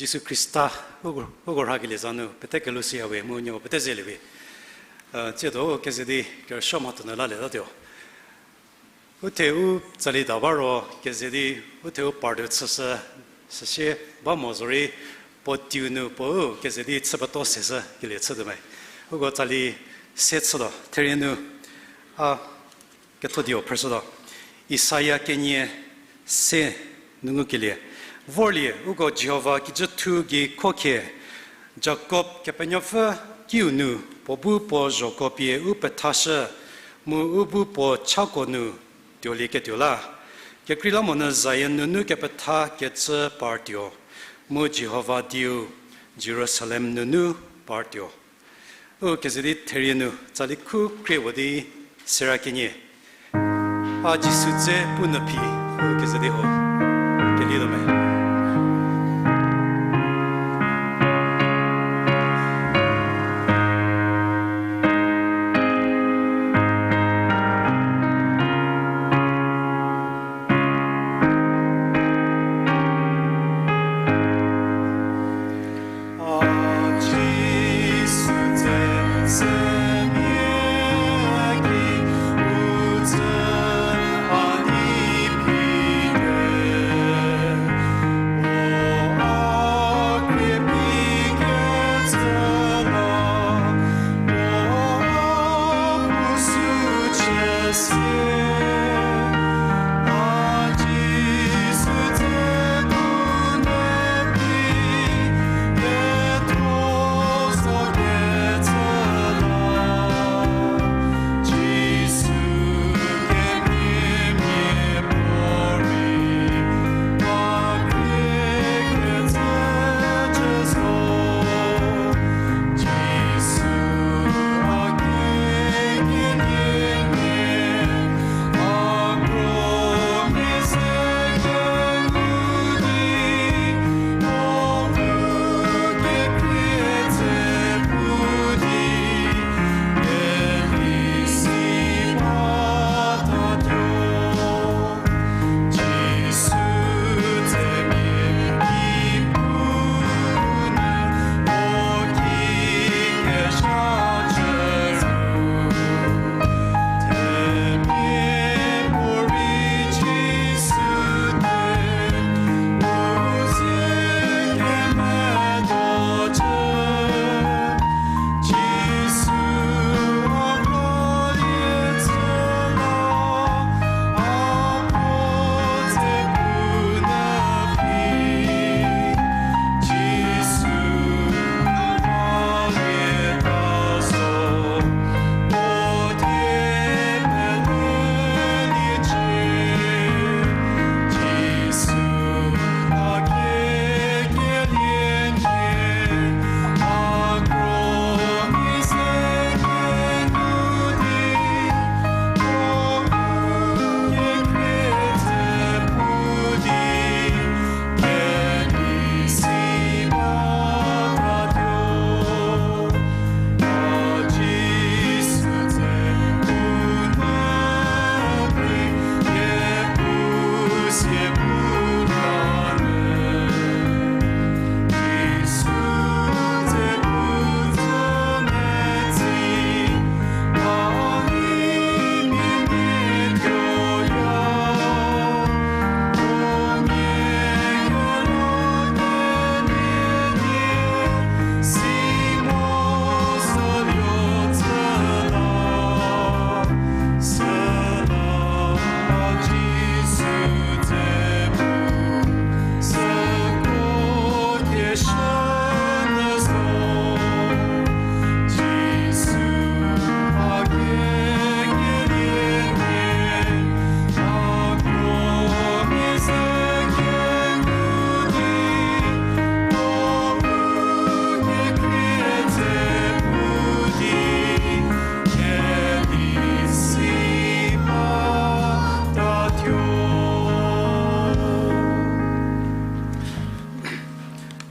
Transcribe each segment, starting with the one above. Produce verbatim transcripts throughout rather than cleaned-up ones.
Jisu Khrista, uko, uko rhakelie za nu pete kelou siya we, mu nieko pete zelie we. Tsiedo u keze di kerüsuo mhatho nu lalietatuo. U the u tsali da ba ro keze di, u the u partuo chüshü, süsie ba mo zorei, puo tiu nu puo u keze di chü peto seshü kelie chütuo me. Uko tsali se chütuo, therie nu, a, ketho dio phrüshütuo. Isaia kenie se nu ngukelie. Vorlie, uko Jihova kijüthu gei kho khie, Jakob Kepenuopfü kiu nu, puo bu puo zhoko pie u pethashü, mu u bu puo chako nu tuolieketuo la. Kekreilamonyü Zion nunu kepetha kecü partuo, mu Jihova dieu Jerusalem nunu partuo. U keze di therie nu tsali khu krie vo di sera kenie. A Jisu dze pu nyü phi, u keze di ho. Kelietuo me.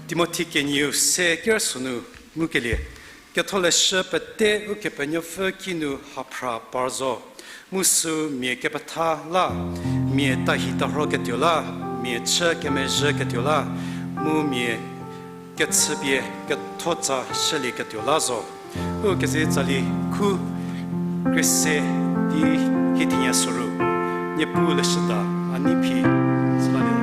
Timothi kenieu se kerüsuo nu ngukelie. Ketholeshü pete Ukepenuopfü kinu haphra par zo. Mu süu mia kepetha la, mia tahi tarhoketuo la, mia chü kemezhüketuo la, mu mia Kechüpie ketho tsa shülieketuo la zo. U keze tsali khu khrese di hie thenie soru. Niepuu leshüda a nei phi süla lie.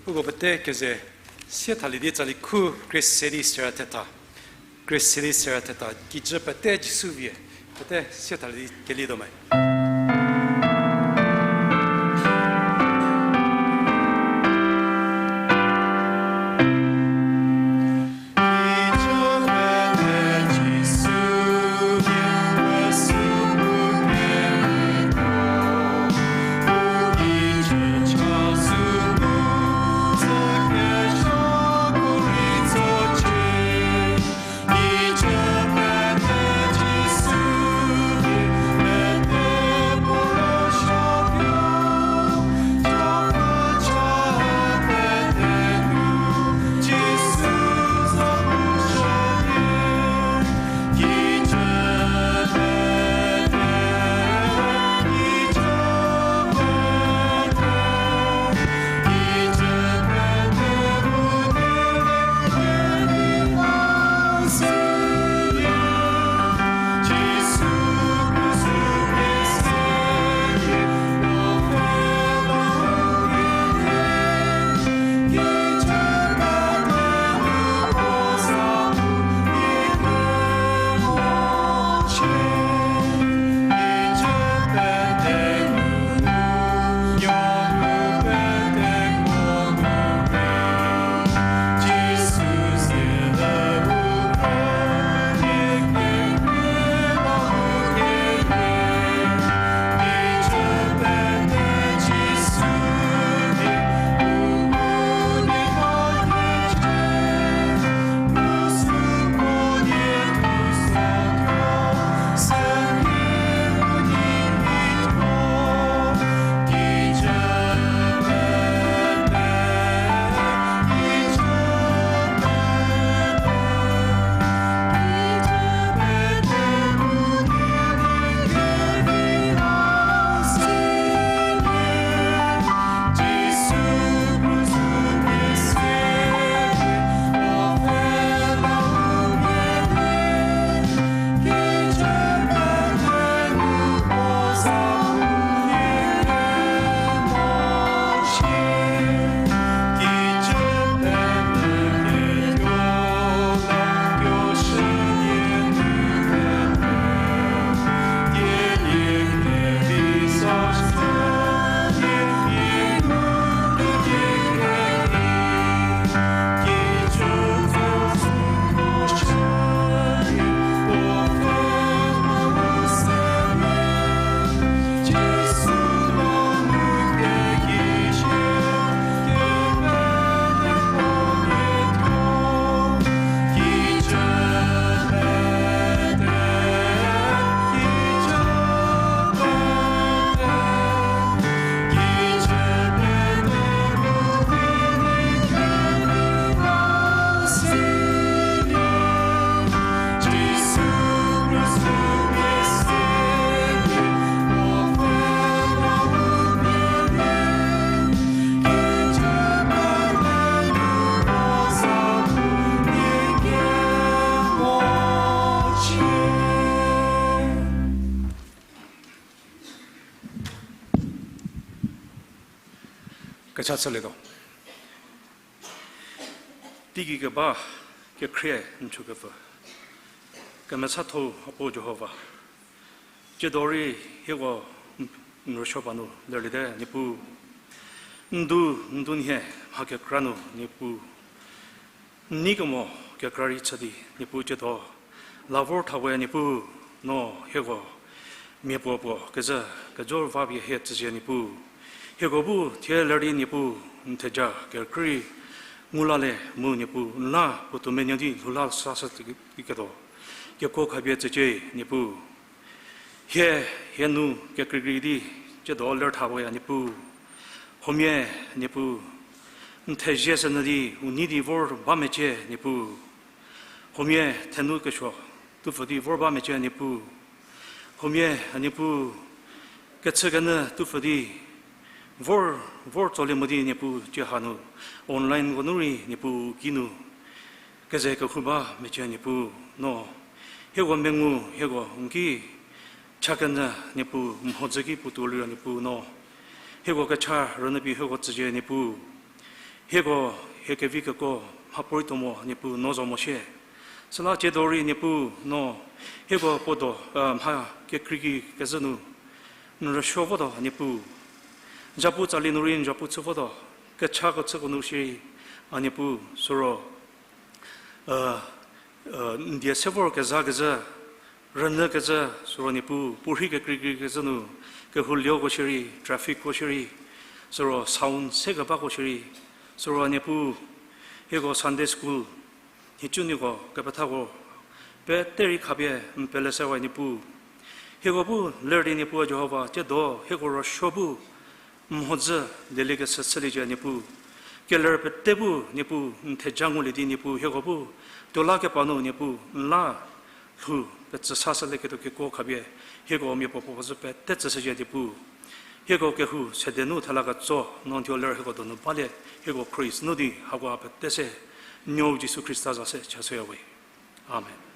Uko pete keze sie thalie di tsali khu khrese di sera thetha. Khrese di sera thetha, kijü pete Jisu vie, pete sie thalie di kelietuo me. Kecha chülietuo. Teigei keba kekhrie n chükepfü, kemesatho-u Apuo Jihova, tsiedo rei hieko n rüsuo ba nu lerliete Niepuu. N du, n du nhie mha kekra nu Niepuu, n nei kemo kekra rei chü di Niepuu tsiedo la vor tha we Niepuu, no hieko mia puo puo kezhü kejo va pie hie tsüzie Niepuu. Hieko bu thie ler di Niepuu, n theja kekrei ngu la le mu Niepuu n la puotou menuo di lhou la sashü di ketuo kekuo khapie tsücie Niepuu. Hie, hie nu kekreikrei di tsiedo ler tha we ya Niepuu. Huomia Niepuu, n thezie sü nyü di u nei di vor ba mecie Niepuu. Huomia thenu kesuo tupfü di vor ba mecie Niepuu. Huomia a Niepuu, kechükenyü tupfü di vor, vor tsolie mo di Niepuu tsie hanu online ko nu rei Niepuu kinu keze kehou ba mecie Niepuu, no hieko mengu hieko n ki chakenyü Niepuu mhodzü ki puotou liro Niepuu no hieko kecha rünyü pie hieko tsüzie Niepuu. Hieko, hie kevi kekuo mhapuorei tuo mo Niepuu no zo mo shie. Süla tsiedo rei Niepuu no hieko puo do, mha kekreiki kezhü nu n rüsuo votuo Niepuu. N zapu tsali nu rei n zapu chü votuo, kechako chüko nu shierei a Niepuu, süro n die se vor kezha kezhü, rünyü kezhü, süro Niepuu puorhei kekreikrei kezhü nu kehou lioko shierei, traffic ko shierei, süro sound se kebako shierei, süro Niepuu hieko Sunday school nhicunuoko kepethako pete rei khapie n pele sewa Niepuu. Hieko bu ler di Niepuu Jihova tsiedo hieko rüsuo bu mhodzü lieliekeshü chüliecie Niepuu. Keler pete bu Niepuu n theja ngulie di Niepuu hieko bu tuo la kepa nu Niepuu n la lhou petsü sashülieketuo kekuo khapie hieko mia puo puo zhü pete tsüshücie Niepuu. Hieko kehou sede nu thela ketso no n thuo ler hieko donu balie, hieko Khrista nu di hako pete se, n nuou Jisu Khrista za se chashüya we. Amen.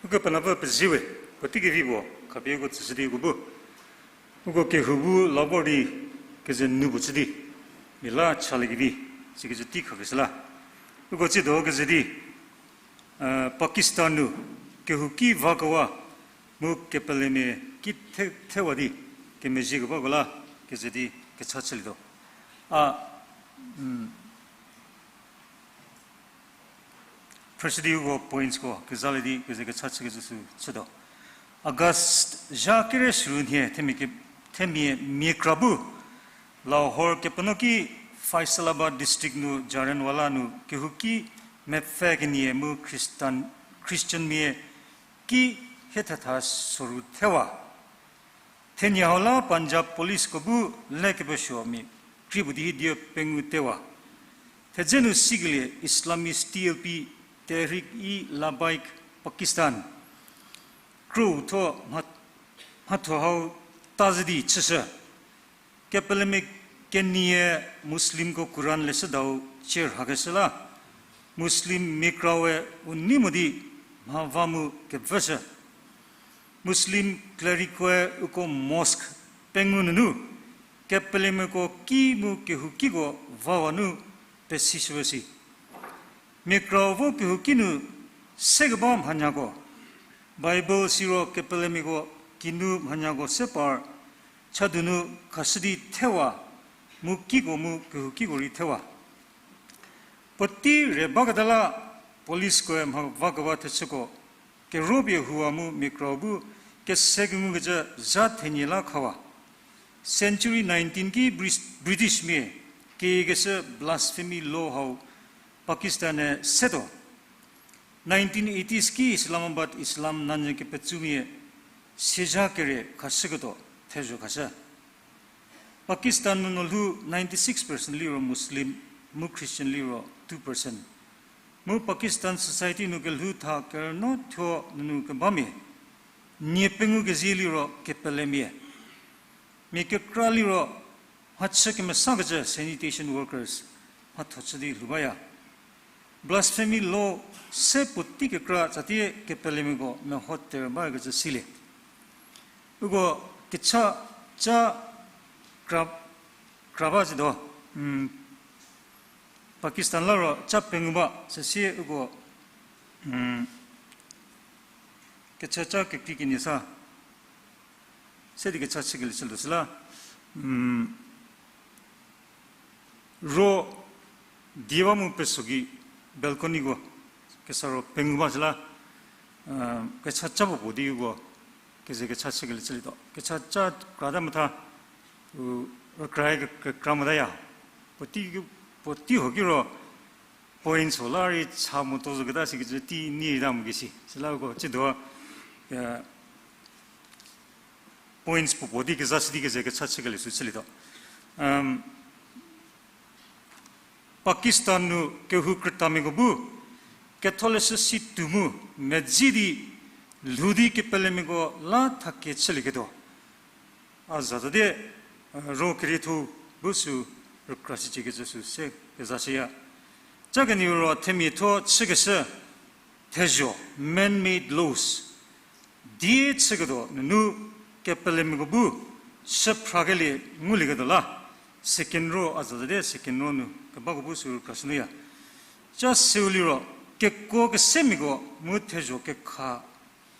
Uko Kepenuopfü pezie we, puotei kevi puo khapie uko tsüshü di uko bu, uko kehou bu la vor di keze nu puo chü di, mia la chaliekevi, sikecü tei khakeshü la. Uko tsiedo keze di, Pakistan nu kehouki vakewa mu kepelemia ki the-, thewa di kemezhiekebako la keze di kecha chülietuo. A, phrüshü di uko pointsko kezalie di keze kecha chükecü sü chütuo. August zha kere sürü nhie themia ke-, themia miakra bu Lahore kepeno ki Faisalabad district nu Jallianwala nu kehouki mepfü kenie mu Christian, Christianmia ki hiethetha soru thewa. Thenie hau la Punjab policeko bu le kepesuomia kri puo di hi die pengou thewa. Thedze nu sikelie Islamist T L P, Tehrik-e-Labbaik Pakistan, krou tho mha-, mhatho hau ta zhü di chüshü. Kepelemia kenie Muslimko Quran leshüdau cie rhakeshü la, Muslim miakrawe u nei mo di mha va mu kevüshü. Muslim clerickoe uko mosque pengou nunu kepelemiako ki mu kehoukiko vawa nu pesishüwe si. Miakrau vo kehouki nu sekeba mhanyako, Bible siro kepelemiako kinu mhanyako se par chadu nu khashü di thewa, mu kiko mu kehoukiko rei thewa. Puotei re baketa la policekoe mha vakewa thechüko kerüpie huwa mu miakrau bu kese kengukecü zha thenie la khawa. Century nineteen ki Bris-, Britishmia kekeshü blasphemy law hau Pakistan-e setuo. Nineteen eighties ki Islamabad Islam nanyü kepetsumia siezha kere khashüketuo thezho khashü. Pakistan nu no lhou ninety-six percent liro Muslim, mu Christian liro two percent. Mu Pakistan society nu kelhou tha kerünuo thuo nunu kebamia, nie pengou kezie liro kepelemia. Mia kekra liro mhachü kemesakecü sanitation workers mhatho chü di lhou baya. Blasphemy law se puotei kekra tsatie kepelemiako meho ter bakecü silie. Uko kecha ca kra, kra ba zhütuo, Pakistan la ro ca pengou ba, süsie uko kecha ca kekrei kenie sa se di kecha chükelie chütuo süla, ro die ba mu peso gei balconyko kesa ro pengou ba süla, kecha ca puo puo di uko keze kecha chükelie chülietuo. Kecha ca krata metha, u, rükrae ke, kekra metaya. Puotei, puotei huo ki ro points huo la rei cha motuo zo keta sikecü tei nyi ta mo kesi. Süla uko tsiedo, points puo puo di kezashü di keze kecha chükelie sü chülietuo. Pakistan nu kehou krütamiako bu ketholeshü si tuo mu medzi di lhou di kepelemiako la thakie chülieketuo. A za zade, ro kerietho bu sü rükra shüciekecü sü se kezashüya. Ca kenieu ro themia thuo chükeshü thezho, man-made laws, die chüketuo nunu kepelemiako bu shüphrakelie ngulieketuo la, second row a za zade second row nu kebako bu sü rükra shünuya. Ca seu liro kekuo kesemiako mu thezho kekha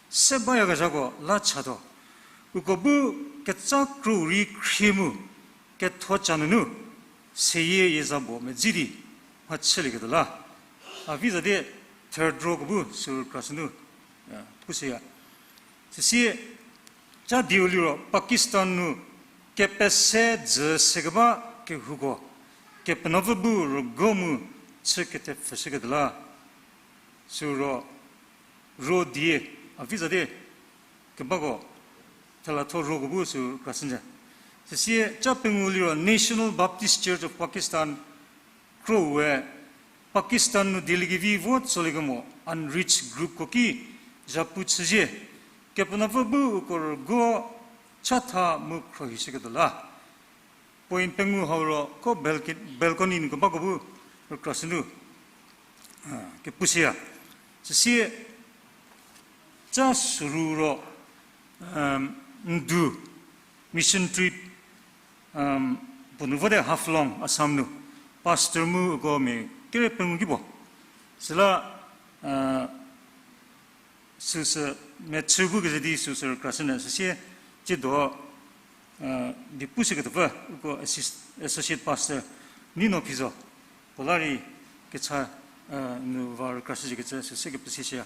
se bayakezhako la chatuo. Uko bu keca kro rei khrie mu ketho ca nunu seyie yie za puo medzi di mhachülieketuo la. A vi zade third row ko bu sü rükra shünu, pushüya. Süsie ca dieu liro Pakistan nu kepese dzü sekeba kehouko Kepenuopfü bu rügo mu chü ketepfüshüketuo la. Sü ro, ro die, a vi zade kebako, thela tho roko bu sü rükra shünyü. Süsie ca pengou liro National Baptist Church of Pakistan kro we Pakistan nu dieliekevi vo tsoliekemo unreached groupko ki zhapu chüzie, Kepenuopfü bu uko rügo chatha mu khrohishüketuo la. Point pengou hau ro ko balcony nu kebako bu rükra shünu, kepushüya. Süsie Kesa suru ro, um, Ndu mission trip, um, puo nu vote Haflong, Assam nu, pastor mu uko mia kere pengou ki puo. Süla, uh, süsü mechü bu keze di süsü rükrashünyü süsie, tsiedo, uh, di pushü ketopfü, uko assist-, associate pastor, Nino Phizo. Puo la rei kecha, uh, nu va rükrashüzhie kecü süse kepesishüya.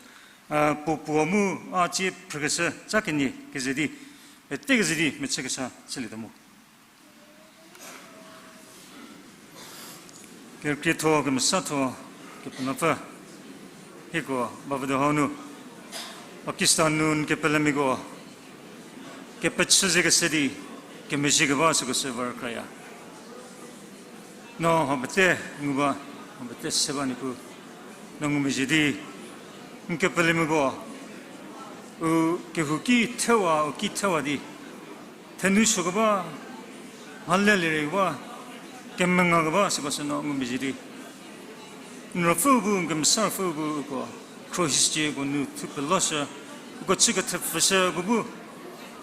Uh, puo puo mu a tsie phrükeshü ca kenie keze di, pete keze di mechü kesa chülietuo mu. Kekrietho kemesatho Kepenuopfü, hieko bavüdo hau nu Pakistan nu n kepelemiako kepechü ze kese di kemezhie keba süko sü va rükraya. No mha pete ngu ba, mha pete se ba Niepuu. No ngumezhie di n kepelemiako u kehou ki thewa, u ki thewa di thenu suo keba, mhale lielie keba, kemenga keba süko sü no ngumezhie di n Ruopfü bu, n Kemesa Ruopfü bu uko khruohishücie, uko nu thu peloshü, uko chü kethepfüshü, uko bu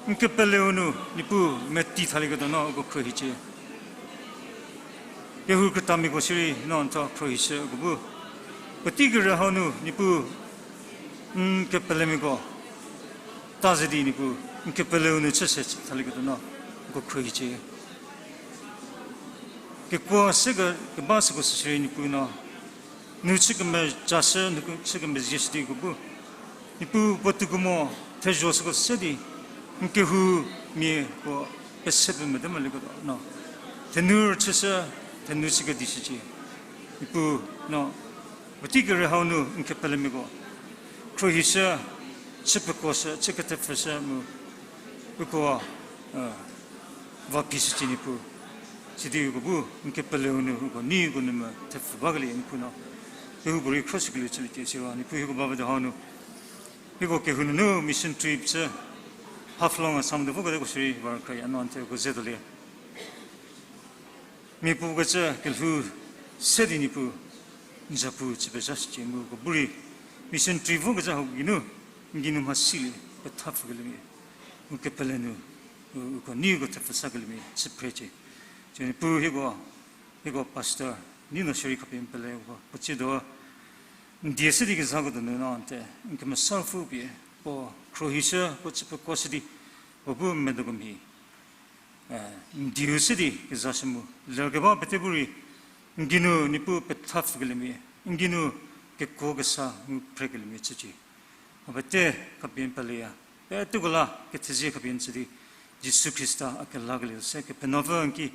n kepeleu nu Niepuu meti thalieketuo no uko khruohicie. Kehou krütamiako shierei no n tho khruohishü uko bu. Puotei kere hau nu Niepuu n kepelemiako ta ze di Niepuu n kepeleu nu chü se thalieketuo no uko khruohicie. Kekuo se ke, keba süko sü shierei Niepuu no nu chü kemezashü, nu chü kemezhie shü di uko bu Niepuu puotou kemo thezho süko se di n kehoumia puo pese pemete molieketuo no thenu rüchüshü, thenu chü kedishücie. Niepuu no puotei kere hau nu n kepelemiako khruohishü, chü pekuoshü, chü kethepfüshü mu uko, uh, va phishücie Niepuu. Sidi uko bu n kepeleu nu uko neiko nu me thepfü bakelie Niepuu no kehoupuorei khroshükelie chüliecie siro Niepuu hieko bavüdo hau nu hieko kehou nunu mission trip chü Haflong Assam nu voketeko shierei va rükraya no n the uko zetuolie. Mia puo kecü kelhou se di Niepuu n zapu chü pezhashücie mu uko bu rei mission trip vokecü hau geinu n geinu mhasilie pethapfükeliemia, n kepele nu u-, uko neiko thepfü sakeliemia chü phrecie. Siro Niepuu hieko, hieko pastor Nino shierei khapie n pele uko puo tsiedo n die se di kezaketuo nu no n the n Kemesa Ruopfü pie puo khruohishü, puo chü pekuoshü di puo bu n medoko mhie n dieu se di kezashü mu lerkeba pete bu rei n geinu Niepuu pethapfükeliemia, n geinu kekuo kesa ngu phrekeliemia chücie. Mha pete khapie n peleya, peteko la kethezie khapie n tsü di Jisu Khrista a kelakelie se Kepenuopfü n ki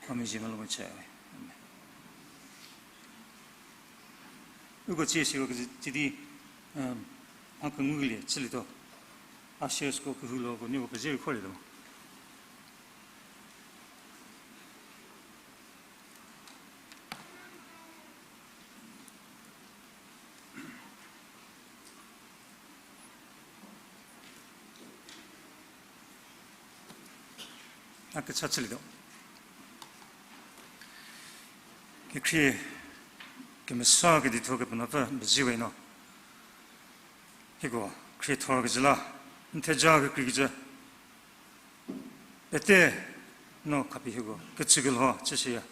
a mezhie melou chüwe. Amen. Uko tsie siro kecü di, um, mha kengukelie chülietuo. Ushersko kehou loko nieko pezie rei khorlietuo. A kecha chülietuo. Kekhrie kemesa keditho Kepenuopfü pezie we no. Hieko khriethor kecü la n theja kekreikecü pete no khapie hieko kecükelho chüshüya.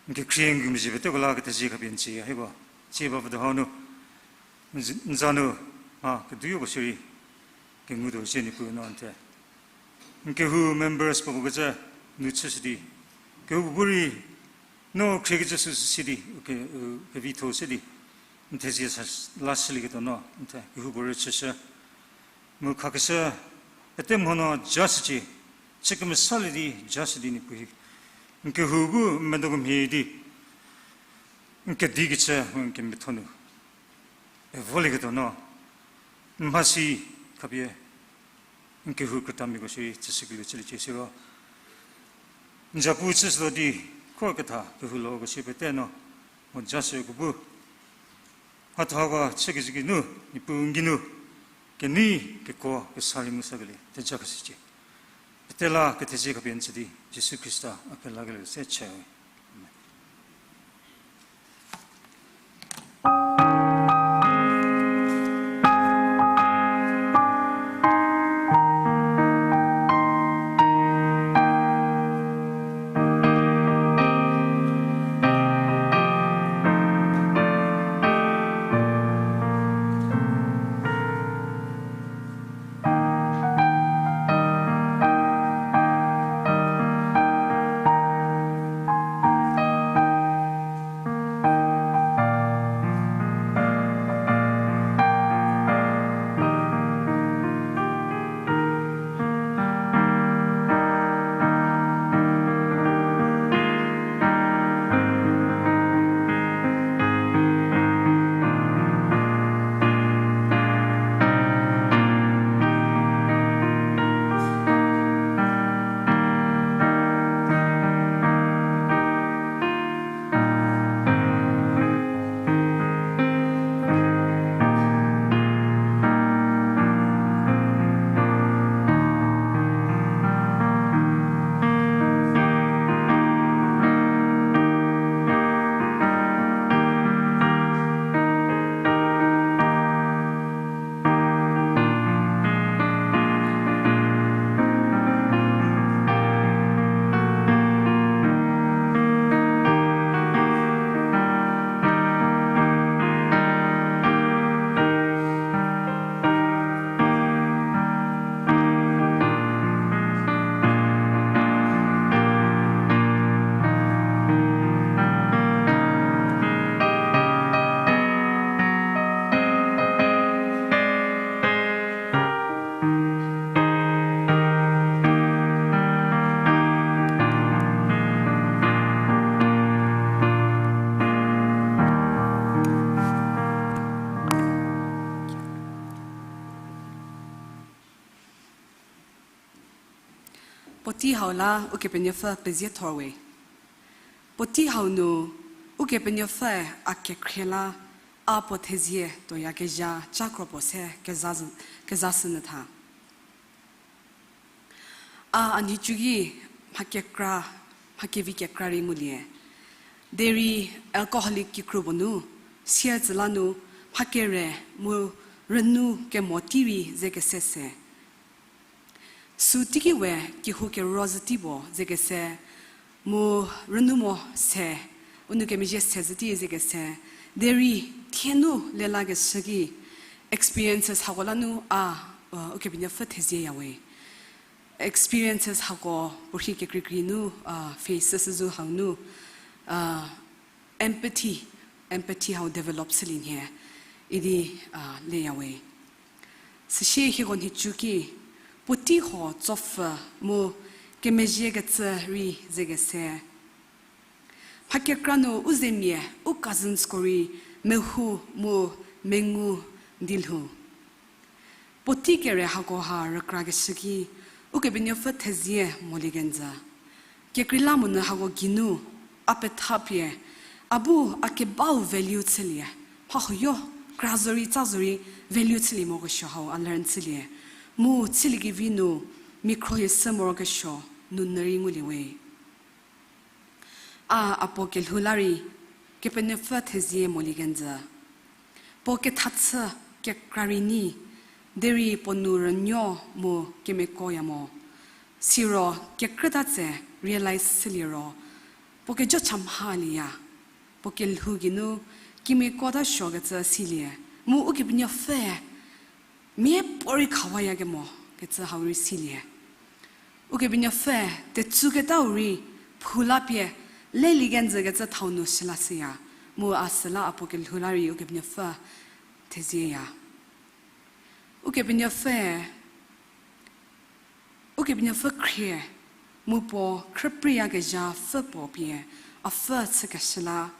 N kekhrie n ngumezhie peteko la kethezie khapie n tsüya hieko. Tsie bavüdo hau nu n za nu, a, keduko shierei kengutuo sie Niepuu no n the n kehou members puo puo kecü nu chüshü di kehoupuorei no khriekecü süsü si di ke, u, kevitho se di n thezie sa lashülieketuo no n the kehoupuorei chüshü. Mu khakeshü pete mho no jashücie, chü kemesalie di jashü di Niepuu hi n kehou bu n medoko mhie di n kedikecü mu n kemetho nu e volieketuo no n mhasi khapie n kehou krütamiako shierei tsüshükelie chüliecie siro n zapu chüshütuo di khor ketha kehou loko shie pete no mho jashüko bu mhathoko chükezhü ki nu Niepuu n geinu kenei kekuo kesa rei ngu sakelie thejakeshücie. Pete la kethezie khapie n tsü di Jisu Khrista a kelakelie se chüwe. Amen. Puotei hau la Ukepenuopfü pezie thor we. Puotei hau nu Ukepenuopfüe a kekhrie la a puo thezie tuoyakezha cakro puo se keza, keza shünyü tha. A a nhicu ki mha kekra, mha kevi kekra rei ngulie. Derei alcoholic kikru puo nu, sier tsü la nu, mha kere mu rünu kemo tei rei ze kese se. Sü teiki we kehou kero zhü tei puo ze kese, mu rünu mo se, u nou kemezhie se zhü tei ze kese, derei thie nu lelakeshü ki experiences hako la nu a, Ukepenuopfü thezieya we. Experiences hako puorhi kekreikrei nu, face süsü zo hau nu, empathy, empathy hau develop chülie nhie idi leya we. Süsie hieko nhicu ki, puotei huo tsopfü mu kemezhiekecü rei ze kese. Mha kekra nu u zemia, u cousinsko rei mehou mu mengu di lhou. Puotei kere hako ha rükrakeshü ki, Ukepenuopfü thezie molie kenjü. Kekreilamonyü hako geinu, a pethapie, a bu a kebau value chülie, mha huoyo, kra zorei, tsa zorei, value chülie morokesuo hau a learn chülie. Mu chüliekevi nu, mia khrohie sü morokesuo, nu nyü rei ngulie we. A, a puo kelhou la rei, Kepenuopfü thezie molie kenjü. Puo kethachü kekra rei nyi, derei puo nou rünuo mu kemiakoya mo. Siro kekrüta tse realize chülie ro, puo kejo cha mhalieya. Puo kelhou geinu kemiakota suokecü silie, mu Ukepenuopfüe miapuorei khawayakemo kecü hau rei silie. Ukepenuopfü tetsuketau rei phoula pie lelie kenjü kecü thau nu süla shüya, mu a süla a puo kelhou la rei Ukepenuopfü thezieya. Ukepenuopfü, Ukepenuopfü khrie, mu puo khrüpreiyakezha pfü puo pie a pfü chükeshü la,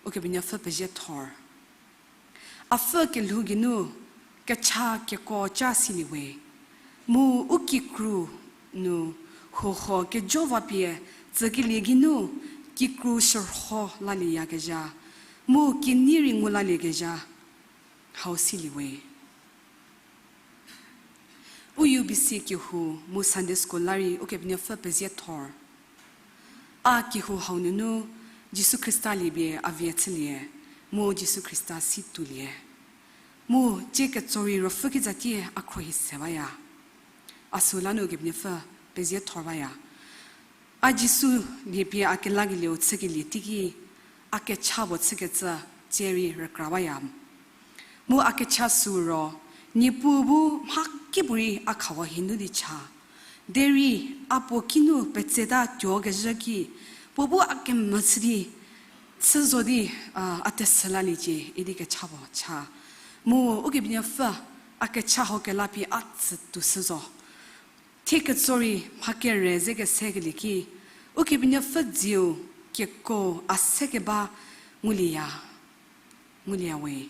Ukepenuopfü pezie thor. A pfü kelhou geinu kecha kekuo ca silie we, mu u kikru nu huohuo kejo va pie tsükelie geinu kikru shürho lalieyakezha, mu kinyi rei ngu laliekezha hau silie we. U U B C kehou mu Sunday School la rei Ukepenuopfü pezie thor. A kehou hau nunu Jisu Khrista liepie a vie chülie, mu Jisu Khrista si tuolie. Mu tsie ketso rei ruopfü kitsatie a khruohi se baya. A süla nu Ukepenuopfü pezie thor baya. A Jisu liepie a kelakelieu chükelie teiki, a kecha puo chükecü tsie rei rükra baya. Mu a kecha süu ro, Niepuu bu mha kipuorei a khawa hie nu di cha. Derei a puo kinu petseta tuokezhü ki, puo bu a kemvü chü di, chü zo di, a, a tesü laliecie idi kecha puo cha. Mu Ukepenuopfü a kecha hau kela pie a tsü tuoshü zo. Thie ketso rei mha kere ze kesekelie ki, Ukepenuopfü dzieu kekuo a se keba ngulieya, ngulieya we.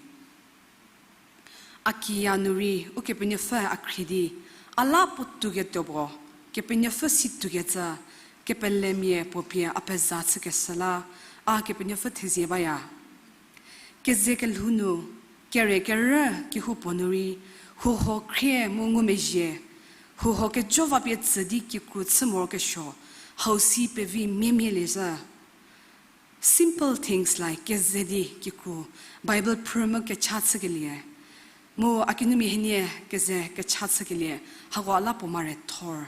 A kiya nu rei Ukepenuopfü a khrie di, a la puotou ketuo puo, Kepenuopfü si tuokecü, kepelemia puo pie a peza chükeshü la, a Kepenuopfü thezie baya. Keze kelhou nu, kere kerü kehoupuo nu rei, huohuo khrie mu ngumezhie, huohuo kejo va pie tsü di kikru chü morokesuo, hau si pevi miemielie zhü. Simple things like keze di kikru, Bible phrü mu kecha chükelie. Mu a kinumia hienie keze kecha chükelie, hako a la puo mare thor.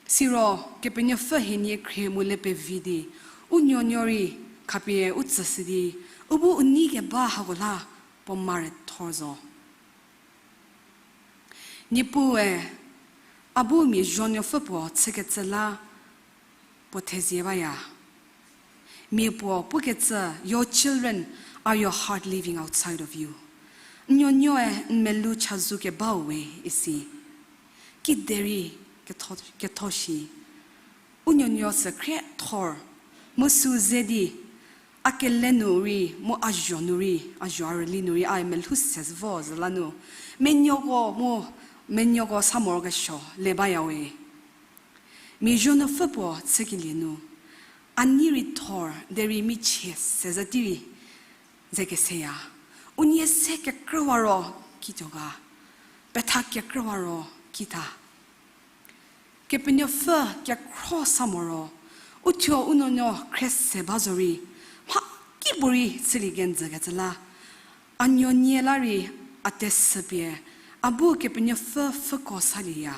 Siro, Kepenuopfü hienie khrie mu le pevi di, u nuonuo rei khapie u tsüshü di, u bu u nei keba hako la puo mare thor zo. Niepuue, a bu mia zuonuopfü puo chükecü la puo thezie baya. Mia puo pukecü, Your children are your heart living outside of you. N nuonuoe n melou chazou kebau we isi. Kiderei ketho, ketho shi. U nuonuo sü khriethor, mu sü ze di, a kele nu rei, mu a zuo nu rei, a zuo a rüli nu rei, a melou se vo zü la nu, menuoko mu, menuoko sa morokesuo le baya we. Mia zuonuopfü puo chükelie nu, a nei rei thor derei michie sezhü tei rei ze keseya. U nie se kekrüwa ro kituo ga, petha kekrüwa ro kita. Kepenuopfü kekhro sa moro, uthuo u nuonuo khrie se ba zorei, mha kipuorei chülie kenjükecü la, a nuonie la rei a tesüpie, a bu Kepenuopfü pfhüko salieya.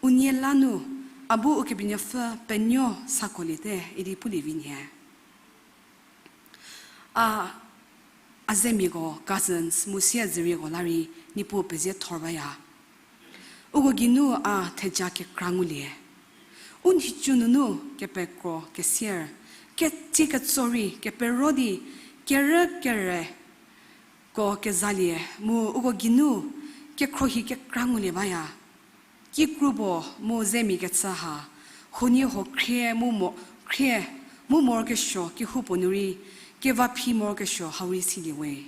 U nie la nu, a bu Ukepenuopfü penuo sakoliete idi pulie vi nhie. A, a zemiako, cousins, mu siezerieko la rei Niepuu pezie thor baya. Uko geinu a theja kekra ngulie. U nhicu nunu kepekro kesier, ketie ketso rei kepero di kerü kereko kezalie mu uko geinu kekhruohi kekra ngulie baya. Kikru puo mu zemia kechü ha, huoniehuo khrie mu mo, khrie mu morokesuo kehoupuo nu rei, kevaphi morokesuo hau rei silie we.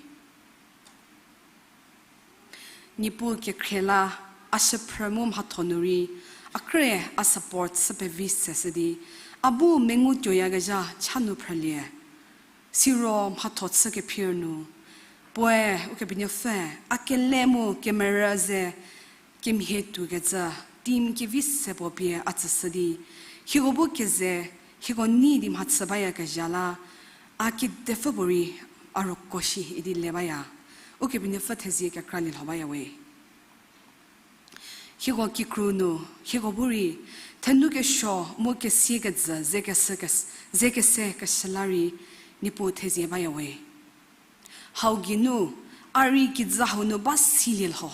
Niepuu kekhrie la, a shüphrü mu mhatho nu rei, a krüe a support chü pevi seshü di, a bu mengu tuoyakezha cha nu phrülie. Siro mhatho chü kephir nu, puoe Ukepenuopfü, a kele mu kemerü ze kemhie tuokecü, team kevi se puo pie a tsüshü di, hieko bu keze, hieko nei di mhachü bayakezha la, a kedepfü puorei a rüko shi idi le baya. Ukepenuopfü thezie kekralie lho baya we. Hieko kikru nu, hieko bu rei, thenu kesuo mu kesie kejü ze kese kes-, ze kese keshü la rei, Niepuu thezie baya we. Hau geinu, a rei kijü hau nu ba silie lho.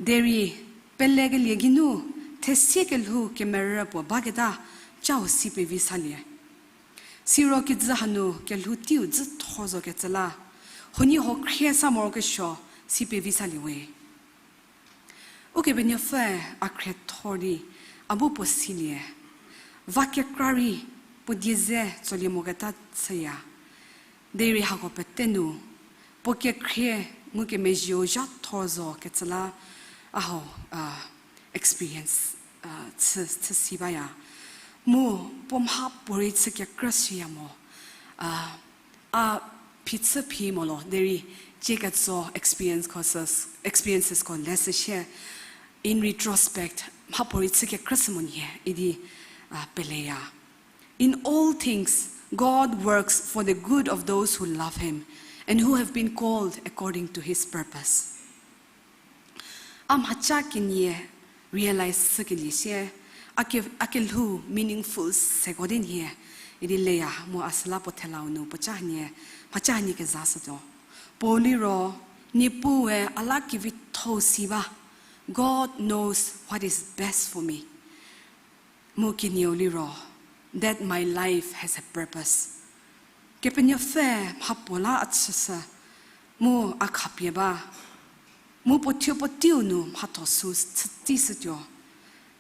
Derei, pelekelie geinu, thesie kelhou kemerü puo baketa, chau si pevi salie. Siro kijü hanu kelhou teiu dzütho zokecü la, huoniehuo khrie sa morokesuo si pevi salie we. Ukepenuopfüe a khriethor di, a bu puo silie. Va kekra rei puo die ze tsolie moketa chüya. Derei hako pete nu, puo kekhrie ngukemezhieu zha thor zokecü la, a hau, a, experience, a, chü, chü si baya. Mu puo mhapuorei chü kekrü shüya mo, a, a phichü phi mo lo, derei cie ketso experience ko sü, experiences ko le sü shie, in retrospect, mhapuorei chü kekrü shü mo nhie, idi, a, peleya. In all things, God works for the good of those who love him and who have been called according to his purpose. A mhaca kenie realize chükelie sie, a ke-, a kelhou meaningful seko di nhie, idi leya mu a süla puo thelau nu puoca hanie, mhaca hanie kezashütuo. Puo liro, Niepuue a la kevitho si ba, God knows what is best for me. Mu kenieu liro, that my life has a purpose. Kepenuopfü mhapuo la a chüshü, mu a khapie ba, mu puo thuo puo teiu nu mhatho sü chütishütuo,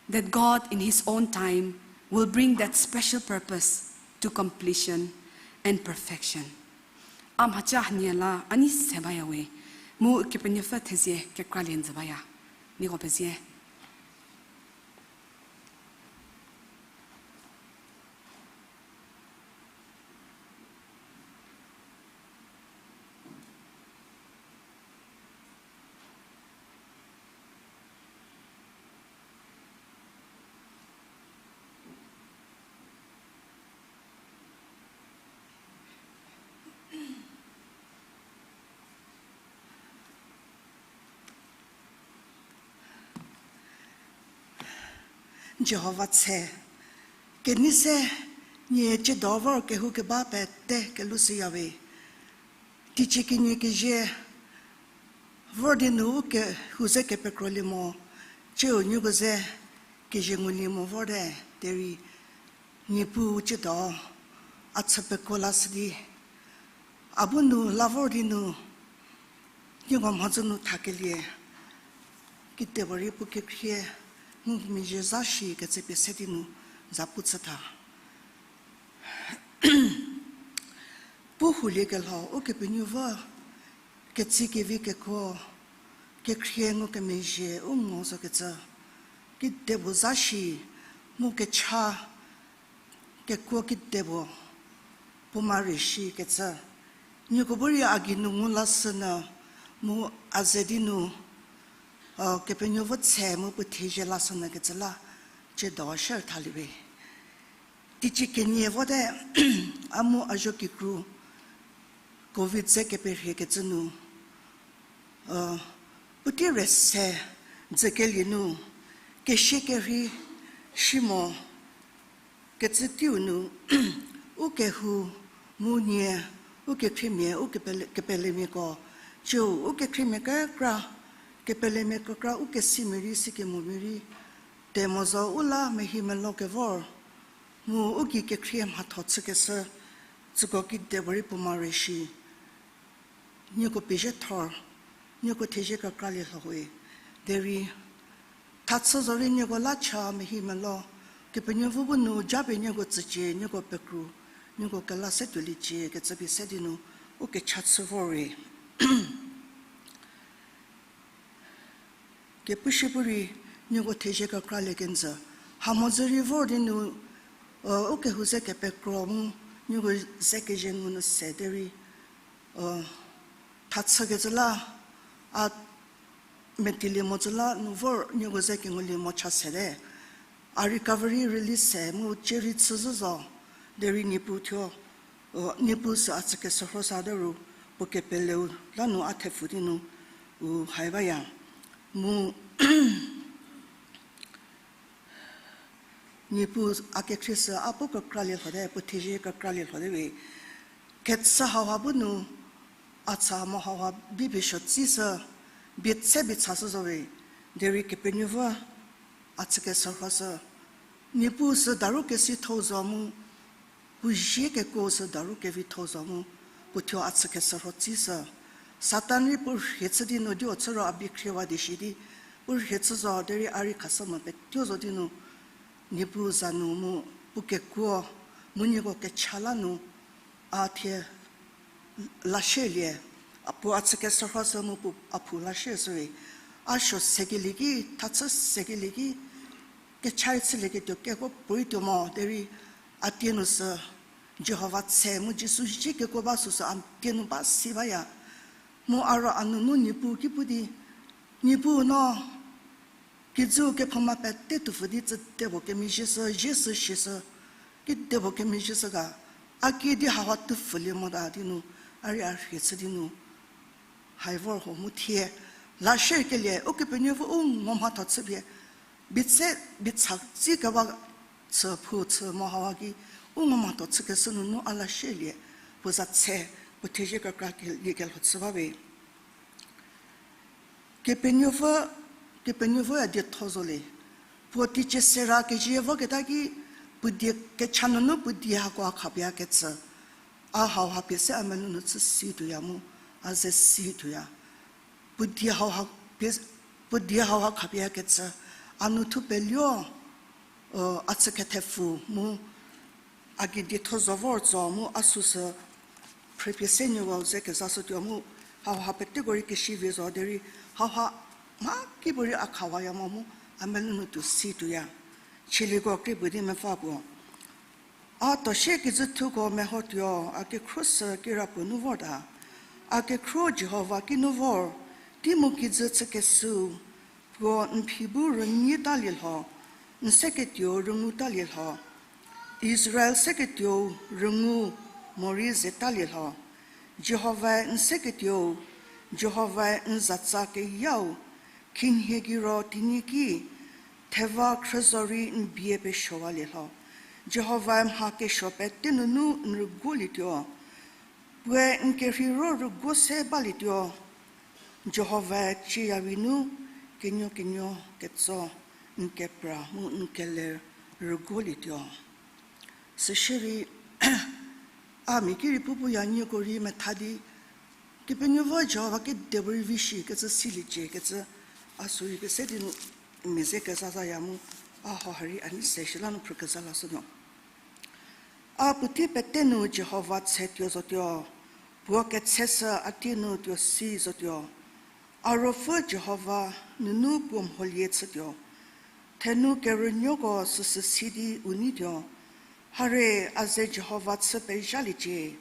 that God in his own time will bring that special purpose to completion and perfection. A mhaca hanie la a nei se baya we, mu Kepenuopfü thezie kekralie njü baya. Nieko pezie. Jihova tse, kenei se nie tsiedo vor kehoukeba pete kelushüyawe. Teicie kenie kezie vor di nu u kehou ze kepekrolie mo, tsiu nuoko ze kezie ngulie mo vorte, derei Niepuu tsiedo a chü pekuo lashü di, a bu nu la vor di nu, nieko mhodzü nu thakelie, kedipuorei puo kekhrie ngumezhie za shi kecü pie se di nu za pu chütha. Pu houliekelho Ukepenuopfü ketsie kevi kekuo, kekhrie ngukemezhie u ngo zokecü, kedipuo za shi, Mu kecha kekuo kedipuo puo mari shi kecü, nieko bu rei a gei nu ngu lashünyü, mu a ze di nu, Kepenuopfü tshe mu puo thezie lashünyü kecü la, tsiedo share thalie we. Teicie kenie vote, a mu a zuo kikru Covid ze keperhie kecü nu, puotei rese dzükelie nu, kesie kerhei shi mo kecü teiu nu, u kehou mu nie, u kekhriemia, u kepele-, kepelemiako, ciu u kekhriemia kekra, kepelemia kekra, u kesimia rei, sikemomia rei, te mo zo u la mehi melo kevor, mu u gei kekhrie mhatho chükeshü, tsüko kidepuorei puo mari shi. Nieko pezie thor, nieko thezie kekralie lho we. Derei, thachü zorei nieko la cha mehi melo, Kepenuopfü bu nu japie nieko tsücie, nieko pekru, nieko kela se tuoliecie kecü pie se di nu, u kecha chü vor we. Kepushü pu rei, nieko thezie kekralie kenjü. Hamhodzü rei vor di nu, u kehou ze kepekro mu, nieko ze kezie ngu nu se derei, thachükecü la, a medialie mo cü la nu vor nieko ze kengulie mo cha sete. A recovery release se mu cie rei chü zhü zo, derei Niepuu thuo, Niepuu sü a chü keshürho sa de ru, puo kepeleu la nu a thepfu di nu, u hai baya. Mu Niepuu a kekhrie sü a puo kekralie lhote, puo thezie kekralie lhote we. Kechü hauha bu nu, a cha mo hauha bibie suo tsishü, bie tse bie chashü zo we, derei Kepenuopfü a chü keshürho sü. Niepuu sü daru kesitho zo mu, puo zie kekuo sü daru kevitho zo mu, puo thuo a chü keshürho tsishü. Satan rei puo rhie chü di nu dio chü ro a bie khriewa di shi di, puo rhie chü zo derei a rei khashü mo petuo zo di nu, Niepuu za nu mu, puo kekuo, mu nieko kecha la nu, a thie lasielie, a puo a chü keshürho sü mu puo a phou lasie sü rei, a suo sekelie ki, thachü sekelie ki, kecha chülieketuo kekuo puorei tuo mo derei, a tie nu sü, Jihova tshe mu Jisu zie kekuo ba süsü a tie nu ba si baya. Mu a ro a nunu Niepuu ki pu di, Niepuu no, kijüu kephouma pete tuopfü di tsü debo kemezhie sü, zie sü shie sü, ki debo kemezhie sü ga, a kiüdi haha tuopfülie mota di nu, a rei a rhie chü di nu, hai vor ho mu thie, lasiekelie, Ukepenuopfü u ngo mhatho chüpie, bie tse, bie cha tsi keba chü phou chü mo hawa ki, u ngo mhatho chükeshü nunu a lasielie, puo za tshe, puo thezie kekra kelie kelho chü ba we. Kepenuopfü, Kepenuopfüe dietho zo le. Puo teicie sera kezie voketa ki, puo die kecha nunu puo die hako a khapie a ketsü. A hauha pie se a melou nu chü si tuoya mu, a ze si tuoya. Puo die hauha pie, puo die hauha khapie a ketsü. A nu thu peluo, a chü kethepfu mu, a gei dietho zo vor tso mu a süsü, phrüpie se nuo ze kezashütuo mu, hauha peteko rei kesivi zo derei, hauha mha kipuorei a khawaya mo mu, a melou nu tuo si tuoya. Chieliko krie puo di mepfü puo. A tuo sie kijüthuko mehotuo, a kekhro sü kirapuo nu vorta. A kekhro Jihova ki nu vor, tei mu kijü chükeshüu, puo n phi bu rünyie talie lho, n seketuou rüngu talie lho. Israel seketuou rüngu morei ze talie lho. Jihovae n seketuou, Jihovae n zatsa keyau, khinhie gei ro tinyiki, theva khrüzo rei n bie pesuowalie lho. Jihovae mha kesuo pete nunu n rüguolietuo. Puoe n kerheiro rüguo se balietuo. Jihovae cieyawi nu kenuo kenuo ketso n kepra mu n kele rüguolietuo. Süshierei, a mia ki rei pu puya nieko rei metha di, Kepenuopfü Jihova kedipuorei vi shi kecü siliecie kecü, a sü rei pie se di nu, mia ze kezazaya mu, a hauha rei a nei se shi la nu phrü keza lashütuo. A puotei pete nu Jihova tshe tuo zotuo, puo ketseshü a tie nu tuo si zotuo. A ruopfü Jihova nunu puo mholie chütuo. Thenu kerünuoko süsü si di u neituo, hare, a ze Jihova chü pezhaliecie,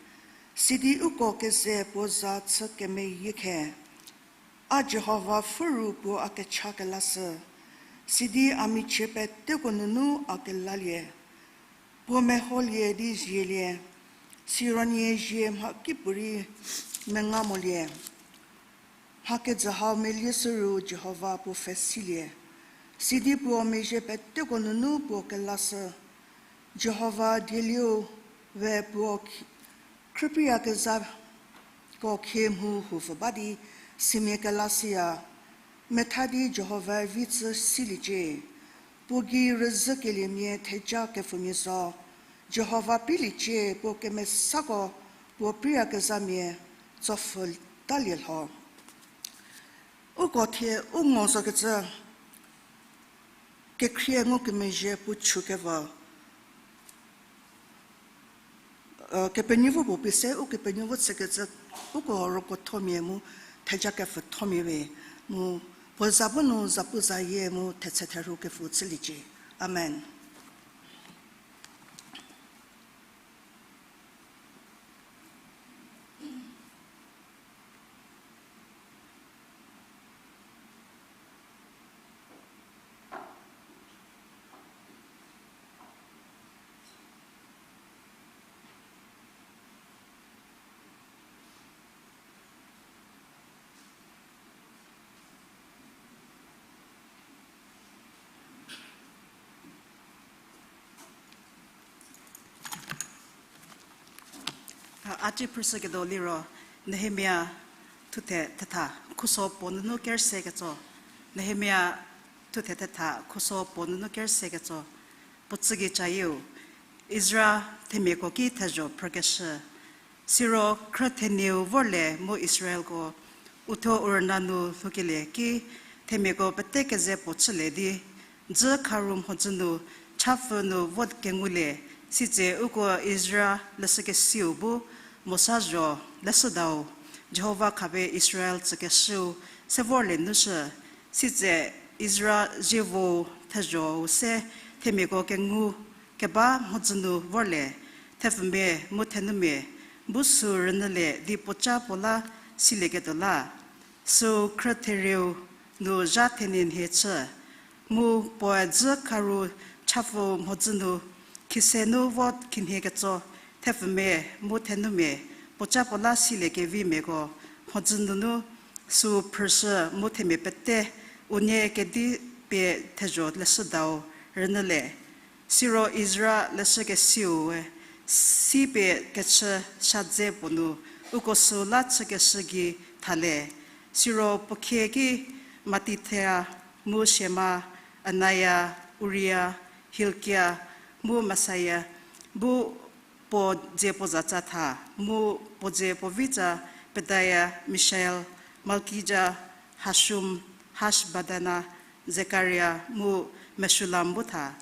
sidi uko keze puo za chü kemeyie khe. A Jihova pfhüru puo a kecha kelashü, sidi a michie peteko nunu a kelalie. Puo meholie di zielie, siro nie zie mhakipuorei menga molie. Mha kejü hau melieshü ru Jihova puo pfhe silie, sidi puo mezhie peteko nunu puo kelashü. Jihova dielieu we puo khrüpriyakezhako khie mhu houpfü ba di simia kelashüya. Metha di Jihova vi chü siliecie. Puo gei rüzhükeliemia theja kepfümia zo. Jihova priliecie, puo kemesako puo priyakezhamia tsopfhü talie lho. Uko thie u ngo zokecü kekhrie ngukemezhie puo chükevü, Kepenuopfü puo pie se Ukepenuopfü chükecü, uko rükothomia mu theja kepfüthomia we, mu puo za bu nu zapu zayie mu thetse therhu kepfü chüliecie. Amen. A, a ci phrüshüketuo liro, Nehemia thuthe thetha khuso puo nunu kerse ketso. Nehemia thuthe thetha khuso puo nunu kerse ketso. Puo tsügei cayieu, Israel themiako ki thezho phrükeshü. Siro khrü thenieu vorlie mu Israelko uthuo u rüna nu lhoukelie ki themiako pete keze puo chülie di, dzü kharu mhodzü nu chapfü nu vo kengulie, sitse uko Israel leshükesiu bu Mosa zho leshüdau, Jihova khapie Israel tsükeshüu se vorlie nu shü, sitse Israel zievo thezho-u se themiako kengu keba mhodzü nu vorlie, thepfumia mu thenumia bu sü rünyülie di puoca puo la silieketuo la. Süu khrü therieu nu zha thenie nhie chü, mu puoe dzü kharu chapfü mhodzü nu khise nu vo khinhie ketso, thepfumia mu thenumia puoca puo la siliekevimiako mhodzü nunu süu phrüshü mu themia pete unie kedi pie thezho leshüdau rünyülie. Siro Israel leshükesiue si pie kechü shadze puo nu uko süu la chükeshü gei thalie. Siro puo khie ki Mattithia, mu Shema, Anaya, Uria, Hilkia, mu Maseia, bu puo dzie puo zatsa tha, mu puo dzie puo vitsa Pedaia, Mishael, Malkija, Hashum, Hashbadana, Zekaria, mu Meshulam bu tha.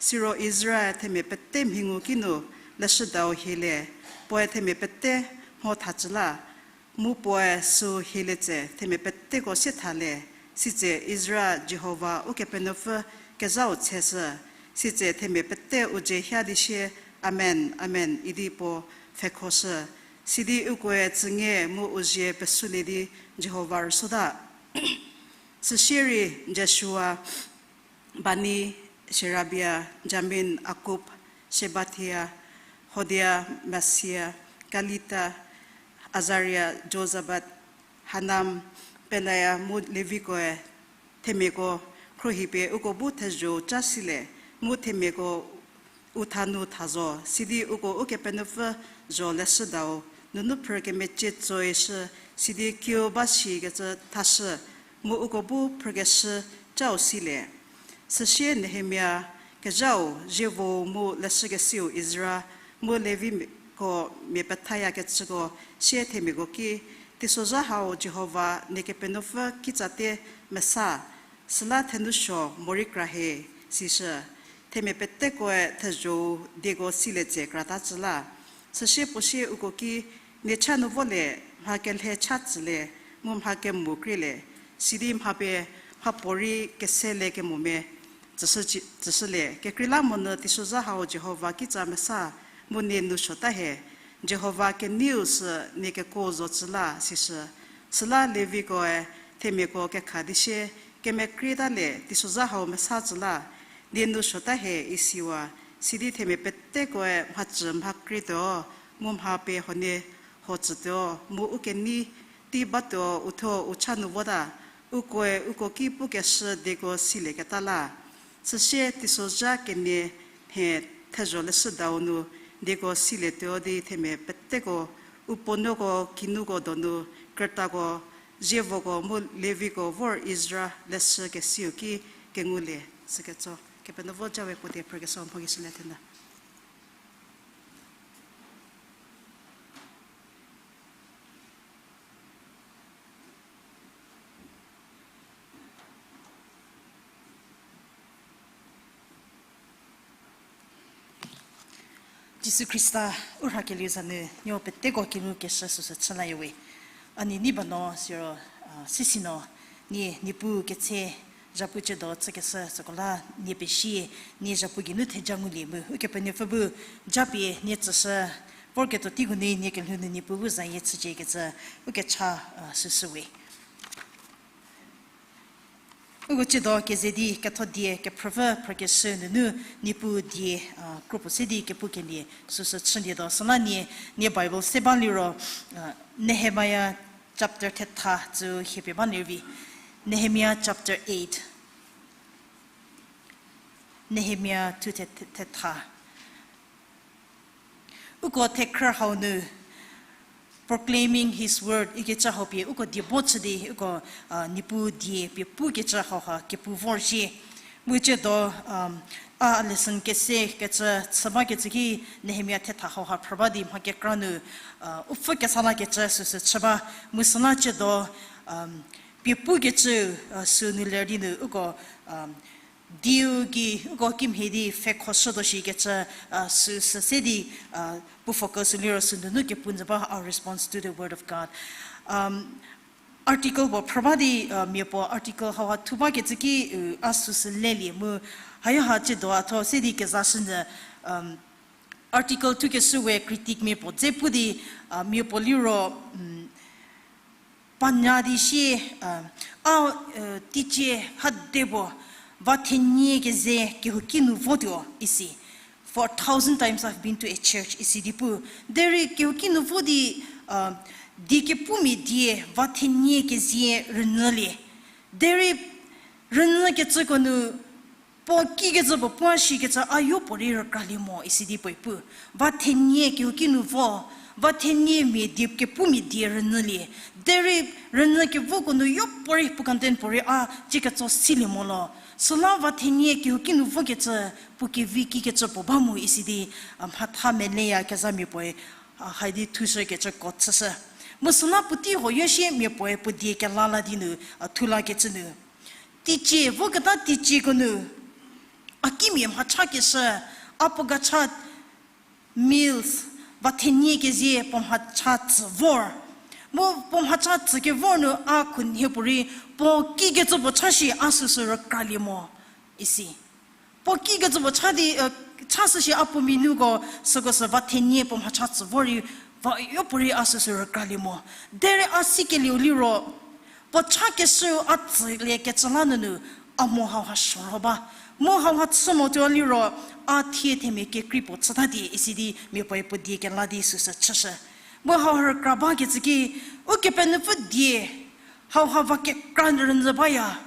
Siro Israel themia pete mhingu kinu leshüdau hielie, puoe themia pete mho thacü la, mu puoe süu hielie tse themia peteko sie thalie, sitse Israel Jihova Ukepenuopfü kezhau tsheshü, sitse themia pete u dzie hia di sie, Amen, Amen, idi puo pfhekhoshü. Sidi ukoe tsünge mu u zie pesulie di Jihova rüsuota. Süsie rei Jeshua, Bani, Sherebia, Jamin, Akub, Shebathia, Hodia, Maaseia, Kelita, Azaria, Jozabad, Hanam, Pelaia mu Levikoe themiako khruohipie uko bu thezho-u ca silie, mu themiako u tha nu tha zo, sidi uko Ukepenuopfü zho leshüdau nunu phrü kemecie tsoishü, sidi kiu ba shikecü thashü, mu uko bu phrükeshü cau silie. Süsie Nehemia kezhau, zievo mu leshükesiu Ezra, mu Leviko mia pethayakecüko sie themiako ki, Teisozha hau Jihova nie Kepenuopfü kitsatie mesa, süla thenusuo morei kra hie, sishü. Themia petekoe thezho-u dieko silie tse krata cü la. Süsie puo sie uko ki, Nie cha nu volie, mha kelhe cha tsülie, mu mha kemo krielie, sidi mha pie mhapuorei kese le kemomia tsüshülie, kekreilamonyü teisozha hau Jihova kitsa mesa mu nie nu suota hie, Jihova keneiu sü nie kekuo zo tsü la, sishü. Süla Levikoe themiako kekha di sie, kemekrietalie, teisozha hau mesa tsü la, nie nu suota hie, isiwa, sidi themia petekoe mhacü mha krietuo, mu mha pie huonie ho tsütuo, mu u kenei tei batuo uthuo u cha nu vota, ukoe uko ki pukeshü dieko silieketa la. Süsie teisozha kenie mhie thezho leshüdau nu dieko silietuo di themia peteko, u puonuoko kinuko donu, krütako, zievoko mu Leviko vor Ezra leshü kesiu ki kengulie, süketso. Kepenuopfü jawe puo die phrükeshü mho ki shülie thena. Jisu Khrista, u rhakelieu za nu, nieko peteko kinu keshü süsü chülayawe. A nie nei ba no siro, a, sisi no, nie, Niepuu ketse, zhapu ciedo chükeshü süko la nie pesie, nie zhapu geinu theja ngulie mu Ukepenuopfü bu japie nie tsüshü, vorketuo teiko nu nie kelhou nu Niepuu bu zayie chüciekecü, ukecha, a, süsü we. Uko ciedo keze di kethodie kephrüpfü phrükeshü nunu Niepuu die, a, kropuo se di kepukelie süsü chülietuo. Süla nie, nie Bible se ba liro, a, Nehemiah chapter thetha tsü hiepie ba lervi. Nehemiah chapter eight. Nehemiah thu the-, the-, thetha. Uko thekhrü hau nu proclaiming his word ikecü hau pie uko die bo chü di uko, a, Niepuu die pie pukecü hauha kepu vorzhie. Mu ciedo, um, a lesson kese kecü chü bakecü ki Nehemiah thetha hauha phrü ba di mha kekra nu, a, u pfü kesa lakecü süsü chü ba. Mu süla ciedo, um, pie pukecü, a, sünu ler di nu uko, um, dieu gei uko kimhie di pfhekhoshütuo shikecü, a, süsü se di, a, pu focus liro sünunu kepu nyü ba, our response to the word of God. Um, article puo phrü ba di, a, mia puo article hauha thu bakecü ki, u, a süsü lelie mu, hayo ha ciedo a tho se di kezashünyü, um, article thukeshü we critic mia puo dze pu di, a, mia puo liro, um, panya di sie, a, a, e, teicie ha de puo, va thenie keze kehouki nu votuo isi. For a thousand times I've been to a church isi di pu. Derei kehouki nu vo di, a, die kepumia die va thenie kezie rünyülie. Derei rünyükecüko nu puo kikecü puo puo shikecü a yopuorei rükralie mo isi di puoe pu. Va thenie kehouki nu vo, va thenie mia die kepumia die rünyülie. Derei rünyü kevoko nu yopuorei puo content puorei a tsie ketso silie mo lo. Süla va thenie kehouki nu vokecü puo kevi kikecü puo ba mo isi di, a, mhatha meleya kezha mia puoe, a, haidi thushükecü ko chüshü. Mu süla puotei huoyo sie mia puoe puo die kela la di nu, a, thu lakecü nu. Teicie, voketa teicieko nu, a kimia mhachakeshü, a puo gacha meals, va thenie kezie puo mhacha tsü vor. Mu puo mhacha tsü kevor nu a khunhie puorei, puo kikecü puo cha shi a süsü rükralie mo, isi. Puo kikecü puo cha di, e, cha shü shi a puo minuko süko sü va thenie puo mhacha tsü vor rei, va yopuorei a süsü rükralie mo. Derei a sikelieu liro, puo chakeshüu a tsüliekecü la nunu, a mo hauha shoro ba. Mu hauha chü motuo liro, a thie themia kekrei puo chüta di isi di mia puoe puo die kela di süsü chüshü. Mu hauha rükra bakecü ki, Ukepenuopfü die, hauha va kekra rünyü baya.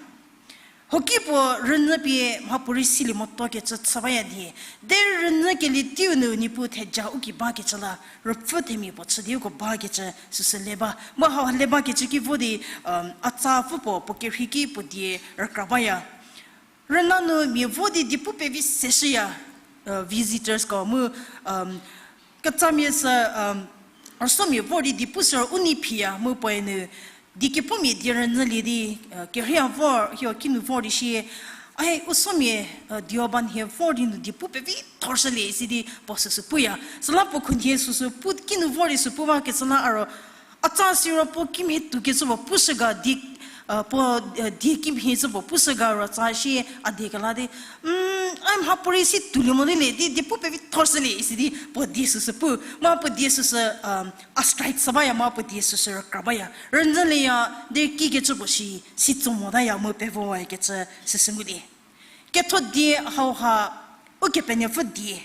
Hoki puo rünyü pie mhapuorei silie motuokecü chü baya di. Derei rünyükelie teiu nu Niepuu theja u gei bakecü la, rüpfü themia puo chü di uko bakecü süsü le ba. Mu hauha le bakecü ki vo di, um, a tsapfü puo, puo kerhei ki puo die rükra baya. Rüna nu mia vo di diepu pevi seshüya, uh, visitors ko mu, um, ketsamia sü, um, rüsomia vor di diepu sü u nei phiya mu puoe nu, die kepumia die rünyülie di, uh, kerhei a vor, hio kinu vor di shie, ai, u somia, uh, dioba nhie vor di nu diepu pevi thorshülie isi di puo süsü puya. Süla puo khunhie süsü pu kinu vor di sü pu bakecü la a ro, a tsa siro puo kimhie toukecü puo pushü ga di, puo die kimhie zü puo pushü ga ro tsa shi a die kela di, a mhapuorei si tuolie mo di le, di die pu pevi thor shülie isi di puo die süsü pu. Mu puo die süsü a strike sa baya, mu puo die süsü rükra baya. Rünyülieya, derei kikecü puo shi, si tso motaya mu pevo wakecü süsü ngulie. Ketho die hauha Ukepenuopfü die.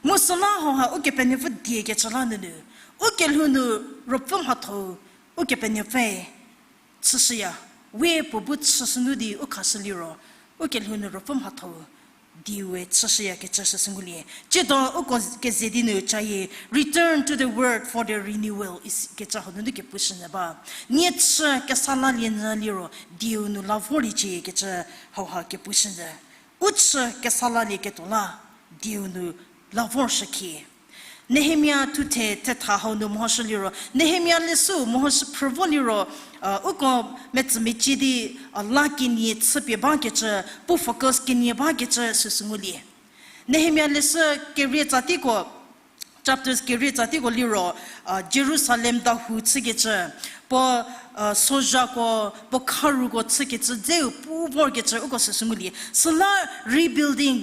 Mu süla hauha Ukepenuopfü die kecü la nunu, ukelhou nu ruopfü mhatho-u Ukepenuopfüe chüshüya. We puo bu chüshü nu di u khashü liro, ukelhou nu ruopfü mhatho-u dieu we chüshüyakecü süsü ngulie. Tsiedo uko keze di nu cayi, return to the word for the renewal is kecü hau nunu kepushünyü ba. Nie chü kesa lalie nyü liro, dieu nu la vorliecie kecü hauha kepushünyü. U chü kesa lalieketuo la, dieu nu la vorshükhie. Nehemia thuthe thetha hau nu mehoshü liro, Nehemia leshü mehoshü phrü vo liro, uko metsümecie di la kenie chüpie bakecü, puo focus kenie bakecü süsü ngulie. Nehemia leshü kerie tsa teiko, chapters kerie tsa teiko liro, Jerusalem dahou chükecü, puo sozhako, puo kharuko chükecü dzeu pu vorkecü uko süsü ngulie. Süla rebuilding,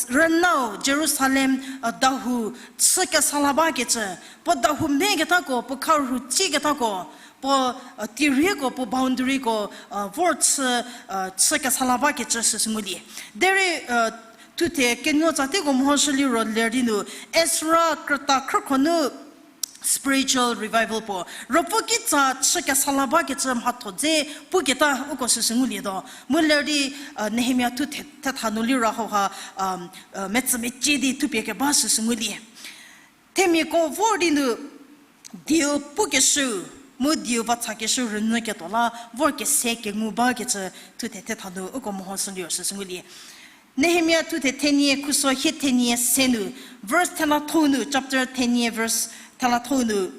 rünau Jerusalem dahou chü kesa la bakecü, puo dahou mhie ketako, puo kharu chü ketako, puo tirieko, puo boundaryko vor chü, chü kesa la bakecü süsü ngulie. Derei thuthe kenuo tsa teiko mehoshü liro ler di nu, Ezra krüta khrükhro nu spiritual revival puo, ruopfü kitsa chü kesa la bakecü mhatho dze puketa uko süsü ngulietuo. Mu ler di Nehemia thuthe thetha nu liro hauha metsümecie di thupie keba süsü ngulie. Themiako vor di nu dieu pukeshü, mu dieu vachakeshü rünyüketuo la vor kese kengu bakecü thuthe thetha nu uko mehoshü liro süsü ngulie. Nehemia thuthe thenie khuso hie thenie se nu, verse thelathou nu, chapter thenie verse thelathou nu,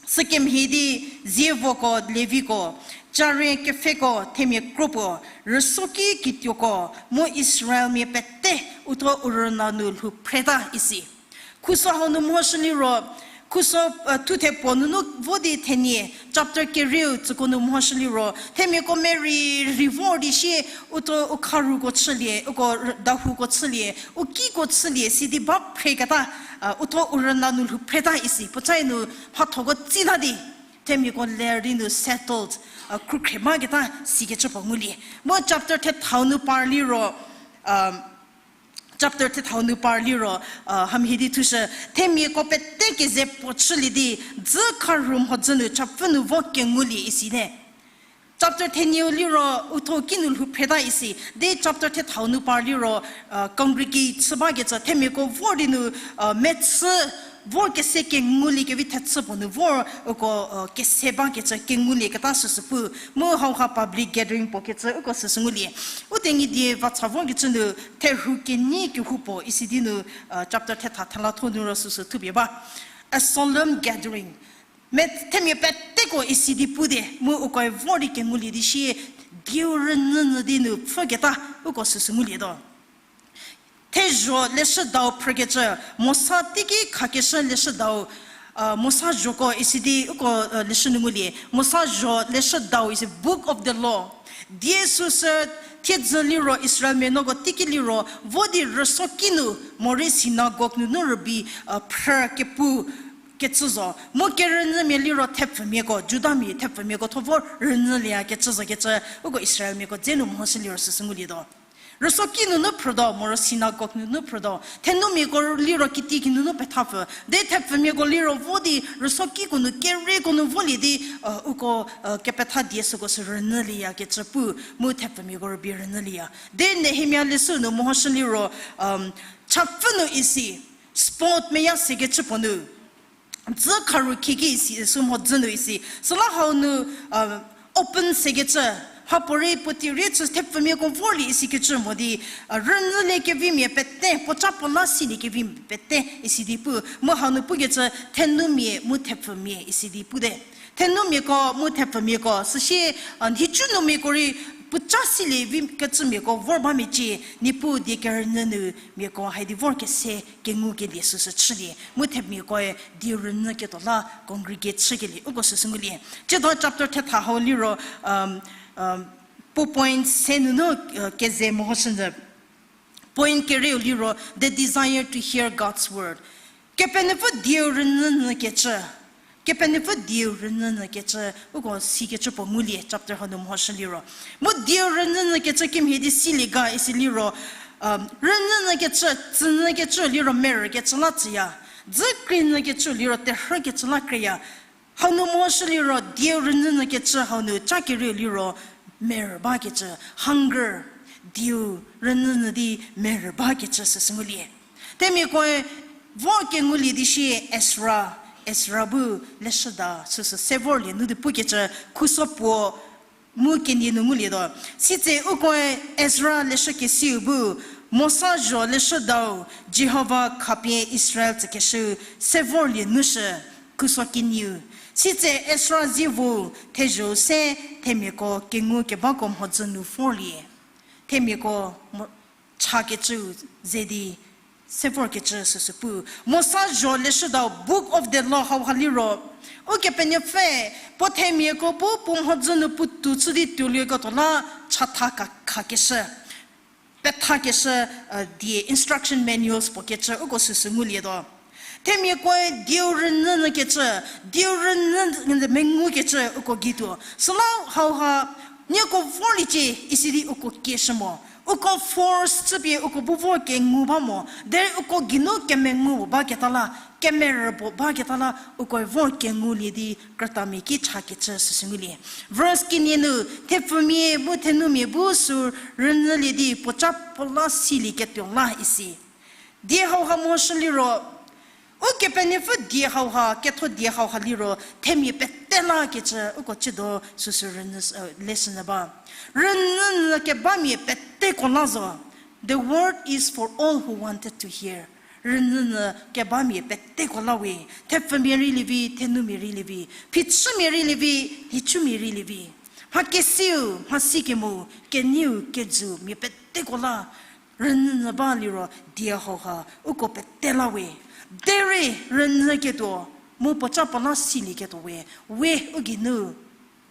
sükemhie di zievoko, Leviko, carie kepfheko, themia kro puo, rüsoki kituoko, mu Israelmia pete uthuo u rüna nu lhou phreta isi. Khuso hau nu mehoshü liro, khuso thuthe puo nunu vo di thenie, chapter kerieu tsüko nu mehoshü liro, themiako merei rei vor di shie, uthuo u kharuko chülie, uko dahouko chülie, u kiko chülie sidi ba phreketa, uthuo u rüna nu lhou phreta isi. Puocae nu mhathoko tsita di, themiako ler di nu settled, khrükhrie maketa sikecü puo ngulie. Mu chapter thethau nu par liro, chapter thethau nu par liro, hamhie di thushü, themiako pete keze puo chülie di, dzü kharu mhodzü nu chapfü nu vo kengulie isi ne. Chapter thenieu liro uthuo ki nu lhou phreta isi, di chapter thethau nu par liro, congregate chü bakecü, themiako vor di nu, mechü vor kese kengulie kevi thechü puo nu vor uko, kese bakecü kengulieketa süsü pu, mu hauha public gathering puo kecü uko süsü ngulie. U Tenyidie vacha vorkecü nu, therhu kenyi kehoupuo isi di nu, chapter thetha thelathou nu ro süsü thupie ba. A solemn gathering. Me themia peteko isi di pu di, mu ukoe vor di kengulie di shie, dieu rünyünyü di nu pfhüketa uko süsü ngulietuo. Thezho leshüdau phrükecü, Mosa teiki khakeshü leshüdau, Mosa zhoko isi di uko, leshü nu ngulie. Mosa zho leshüdau isi Book of the Law. Die süsü thiedzü liro Israelmia nuoko teiki liro, vo di rüsoki nu, morei synagogue nunu rübei, phrü kepu kecü zo. Mu kerünyümia liro thepfumia, Judamia thepfumiako tho vo rünyülieyakecü zokecü, uko Israelmiako dze nu mehoshü liro süsü ngulietuo. Rüsoki nunu phrütuo, moro synagogue nunu phrütuo. Thenumiako liro kitikinunu pethapfü. Di thepfumiako liro vo di rüsokiko nu, kereko nu volie di, uko, kepetha die süko sü rünyülieyakecü pu, mu thepfumiako rübei rünyülieya. Di Nehemia leshü nu mehoshü liro, chapfü nu isi, spot meya sekecü puo nu. Dzü kharu khieki isi, sü mhodzü nu isi. Süla hau nu, open sekecü, mhapuorei puotei rei chü thepfumiako vorlie isikecü mo di, rünyüliekevimia pete, puoca puo la siliekevimia pete isi di pu. Mu hau nu pukecü thenumia mu thepfumia isi di pute. Thenumiako mu thepfumiako, süsie, nhicunumiako rei puoca silie vi kecümiako vor ba mecie, Niepuu die kerünyü nu miako haidi vor kese kengukelie süsü chülie. Mu themiakoe dieu rünyü ketuo la congregate chükelie uko süsü ngulie. Tsiedo chapter thetha hau liro, um, um, puo point se nunu, uh, keze mehoshünyü. Point kerieu liro, the desire to hear God's word. Kepenuopfü dieu rünyünyü kecü. Kepenuopfü dieu rünyünyü kecü, uko sikecü puo ngulie, chapter hanu mehoshü liro. Mu dieu rünyünyü kecü kimhie di silie ga isi liro, um, rünyünyü kecü, tsünyü kecü liro merü kecü la tsüya. Dzü kreinyü kecü liro terhü kecü la kreiya. Hanu mehoshü liro dieu rünyünyü kecü hau nu ca kerieu liro merü ba kecü, hunger, dieu rünyünyü di merü ba kecü süsü ngulie. Themiakoe vor kengulie di shie Ezra, Ezra bu leshüda süsü se vorlie nu di pukecü khuso puo mu kenie nu ngulietuo. Sitse ukoe Ezra leshü kesiu bu, Mosa zho leshüdau, Jihova khapie Israel tsükeshüu se vorlie nu shü, khuso kenieu. Sitse Ezra zievo thezho-u se themiako kengu kebako mhodzü nu vorlie. Themiako mo-, chakecüu ze di se vorkecü süsü pu. Mosa zho leshüdau Book of the Law hauha liro, Ukepenuopfü puo themiako bu puo mhodzü nu puotou chü di tuolieketuo la chatha ka-, khakeshü, pethakeshü, uh, die instruction manuals puo kecü uko süsü ngulietuo. Themiakoe dieu rünyünyü kecü, dieu rünyü mengu kecü uko geituo. Süla hauha, nieko vorliecie isi di uko kieshü mo. Uko force chüpie uko bu vor kengu ba mo. Derei uko geinu kemengu baketa la, kemerü puo baketa la, uko vor kengulie di krütamia ki chakecü süsü ngulie. Verse kenie nu, thepfumia bu thenumia bu sü rünyülie di puoca puo la silieketuo la isi. Die hauha mehoshü liro, Ukepenuopfü die hauha, ketho die hauha liro, themia pete lakecü uko tsiedo süsü rünyü, uh, leshünyü ba. Rünyünyü kebamia peteko la zo. The word is for all who wanted to hear. Rünyünyü kebamia peteko la we. Thepfumia rei lievi, thenumia rei lievi, phichümia rei lievi, nhicumia rei lievi. Mha kesiu, mha sikemo, kenieu, kejü, mia peteko la rünyünyü ba liro die hauha uko pete la we. Derei rünyüketuo, mu puoca puo la silieketuo we, we u geinu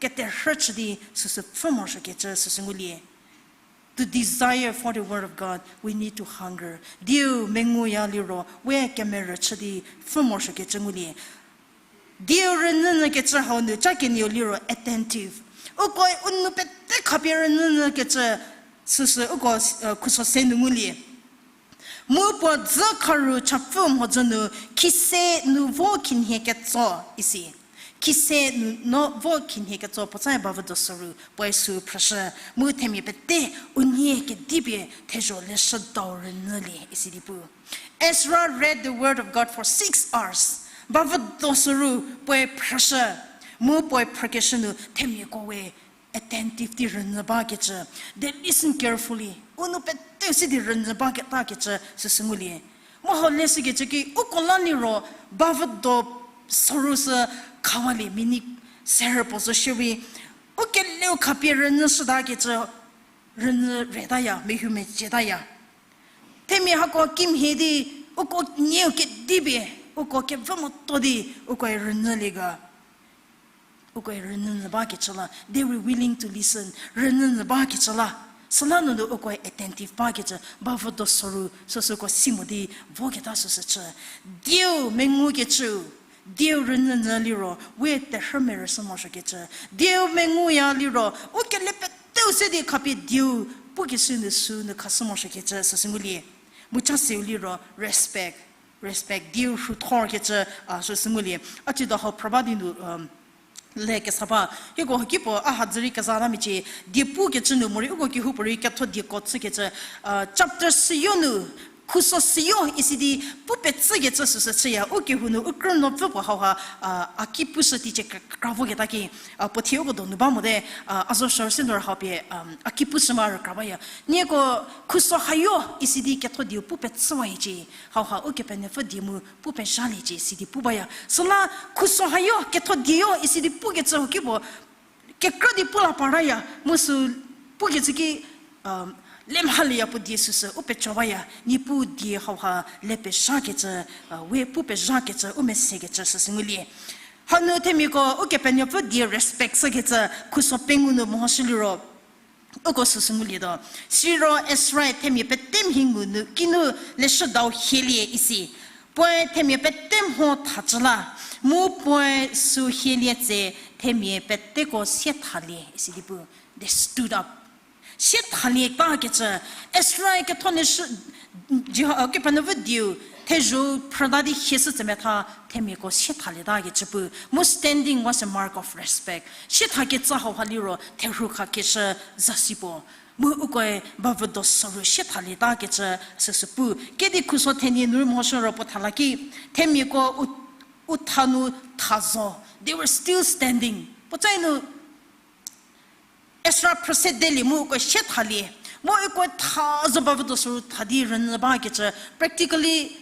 keterhü chü di süsü pfhü morosuokecü süsü ngulie. To desire for the word of God, we need to hunger. Dieu menguya liro, we kemerü chü di pfhü morosuokecü ngulie. Dieu rünyünyü kecü hau nu ca kenieu liro attentive. Ukoe u nou pete khapie rünyünyü kecü süsü uko, uh, khuso se nu ngulie. Mu puo dzü kharu chapfü mhodzü nu khise nu vo khinhie ketso isi. Khise nu no vo khinhie ketso puoca bavü do soru puoe sü phrüshü. Mu themia pete unie kedipie thezho leshüdau rünyülie isi di pu. Ezra read the word of God for six hours. Bavü do soru puoe phrüshü. Mu puoe phrükeshü nu themiako we attentive di rünyü bakecü. They listen carefully. U nou peteu si di rünyü baketakecü süsü ngulie. Mu hau leshükecü ki uko la liro bavü do soru sü khawalie minute serü puo zo shierei. U keleu khapie rünyü shütakecü rünyü retaya, mehou mecietaya. Themia hako kimhie di, uko nieu kedipie, uko kevü moto di, ukoe rünyülie ga. Ukoe rünyünyü bakecü la, they were willing to listen. Rünyünyü bakecü la, süla nunu ukoe attentive bakecü, bavü do soru, süsüko si mo di, voketa süsü chü. Dieu mengukecü, dieu rünyünyü liro, we terhü merüshü morosuokecü. Dieu menguya liro, u kele peteu se di khapie dieu, pukeshü nu sü nu khashü morosuokecü, süsü ngulie. Mu ca seu liro, respect. Respect, dieu rhuthorkecü, a, süsü ngulie. A tsiedo hau phrü ba di nu, um, le kesa ba. Hieko haki puo a hadzü rei keza la mecie, die pukecü nu morei uko kehoupuorei ketho dieko chükecü, a, chapter süyo nu, khuso süyo isi di pu pecükecü süsü chüya, u kehou nu u krünuopfü puo hauha, a, a ki pushü teicie kra, kra voketa ki, a, puo thie uko donu ba mote, a, a zo shor se nu rhau pie, um, a ki pushü ma rükra baya. Nieko khuso hayo isi di ketho dieu pu pecüwayiecie, hauha Ukepenuopfü die mu pu pezhaliecie isi di pu baya. Süla khuso hayo ketho dieu isi di pukecü haki puo, kekrü di pu la paraya, mu sü Pukecü ki, lemhalieya puo die süsü u peco baya, Niepuu die hauha le pezhakecü, we pu pezhakecü, u mesekecü süsü ngulie. Hanu themiako Ukepenuopfü die respect shükecü khuso pengou nu mehoshü liro, uko süsü ngulietuo. Siro Ezra-e themia pete mhi ngu nu kinu leshüdau hielie isi. Puoe themia pete mho thacü la, mu puoe sü hielie tse themia peteko siethalie isi di pu. They stood up. Siethalie takecü, Ezra-e ketho leshü, Jeho-, Kepenuopfü dieu thezho phrüta di hieshü tse metha, themiako siethalie takecü pu. Mu standing was a mark of respect. Siethakecü hauha liro therhu khakeshü zasi puo. Mu ukoe bavüdo soru siethalie takecü süsü pu. Kedi khuso thenie nu rei mehoshü ro puo thala ki, themiako u, u tha nu tha zo. They were still standing. Puoca nu Ezra phrü se delie mu uko siethalie. Mu uko tha zo bavüdo soru tha di rünyü bakecü, practically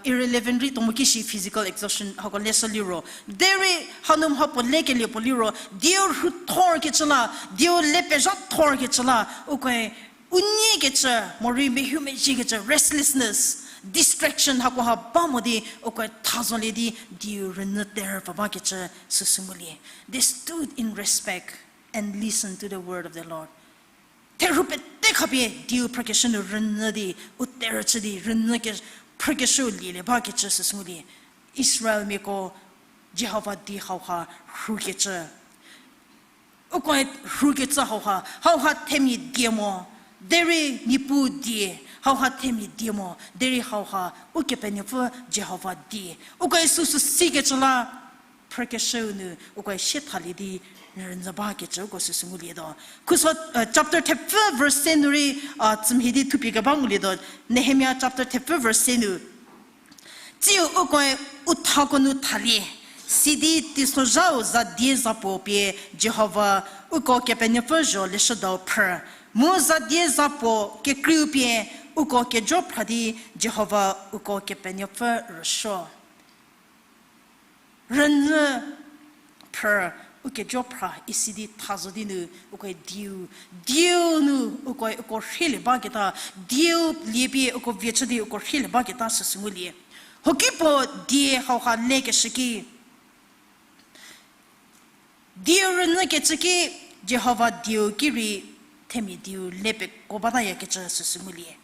irrelevant rei tuo mo ki shi physical exhaustion hako leshü liro. Derei hanu mha puo lekelie puo liro, dieu rhuthorkecü la, dieu le pezhathorkecü la, ukoe u nyikecü, morei mehumezhiekecü, restlessness, distraction hakoha ba mo di, ukoe tha zolie di, dieu rünyü terüpfü bakecü süsü ngulie. They stood in respect and listened to the word of the Lord. Therhu pete khapie dieu phrükeshü nu rünyü di, u terüchü di, rünyü ke, phrükeshüu lielie bakecü süsü ngulie. Israelmiako Jihova die hauha rhukecü. Ukoe rhukecü hauha, hauha themia die mo, derei Niepuu die, hauha themia die mo, derei hauha Ukepenuopfü Jihova die. Ukoe süsü sikecü la, phrükeshüu nu ukoe siethalie di rünyü bakecü uko süsü ngulietuo. Khuso, chapter thepfü verse se nu rei, tsümhie di thupie keba ngulietuo. Nehemia chapter thepfü verse se nu. Tsiu ukoe u thako nu thalie, sidi teisozhau zadie zapuo pie Jihova uko Kepenuopfü zho leshüdau phrü. Mu zadie zapuo kekreiu pie uko kejo phra di Jihova uko Kepenuopfü rüsuo. Rünyü phrü, u kejo phra isi di tha zo di nu, ukoe dieu, dieu nu ukoe uko rhielie baketa, dieu lie pie uko vie chü di uko rhielie baketa süsü ngulie. Hokipuo die hauha lekeshü ki, dieu rünyükecü ki, Jihova dieu ki rei themia dieu le peko batayakecü süsü ngulie.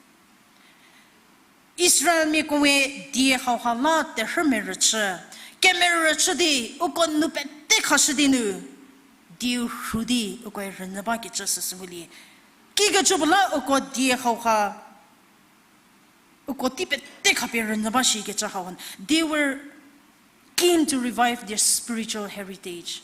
Israelmiako we die hauha la terhü merüchü, kemerüchü di uko nou pete khashü di nu, dieu rhu di ukoe rünyü bakecü süsü ngulie. Kikecü puo la uko die hauha, uko tei pete khapie rünyü ba shikecü hauha, they were keen to revive their spiritual heritage.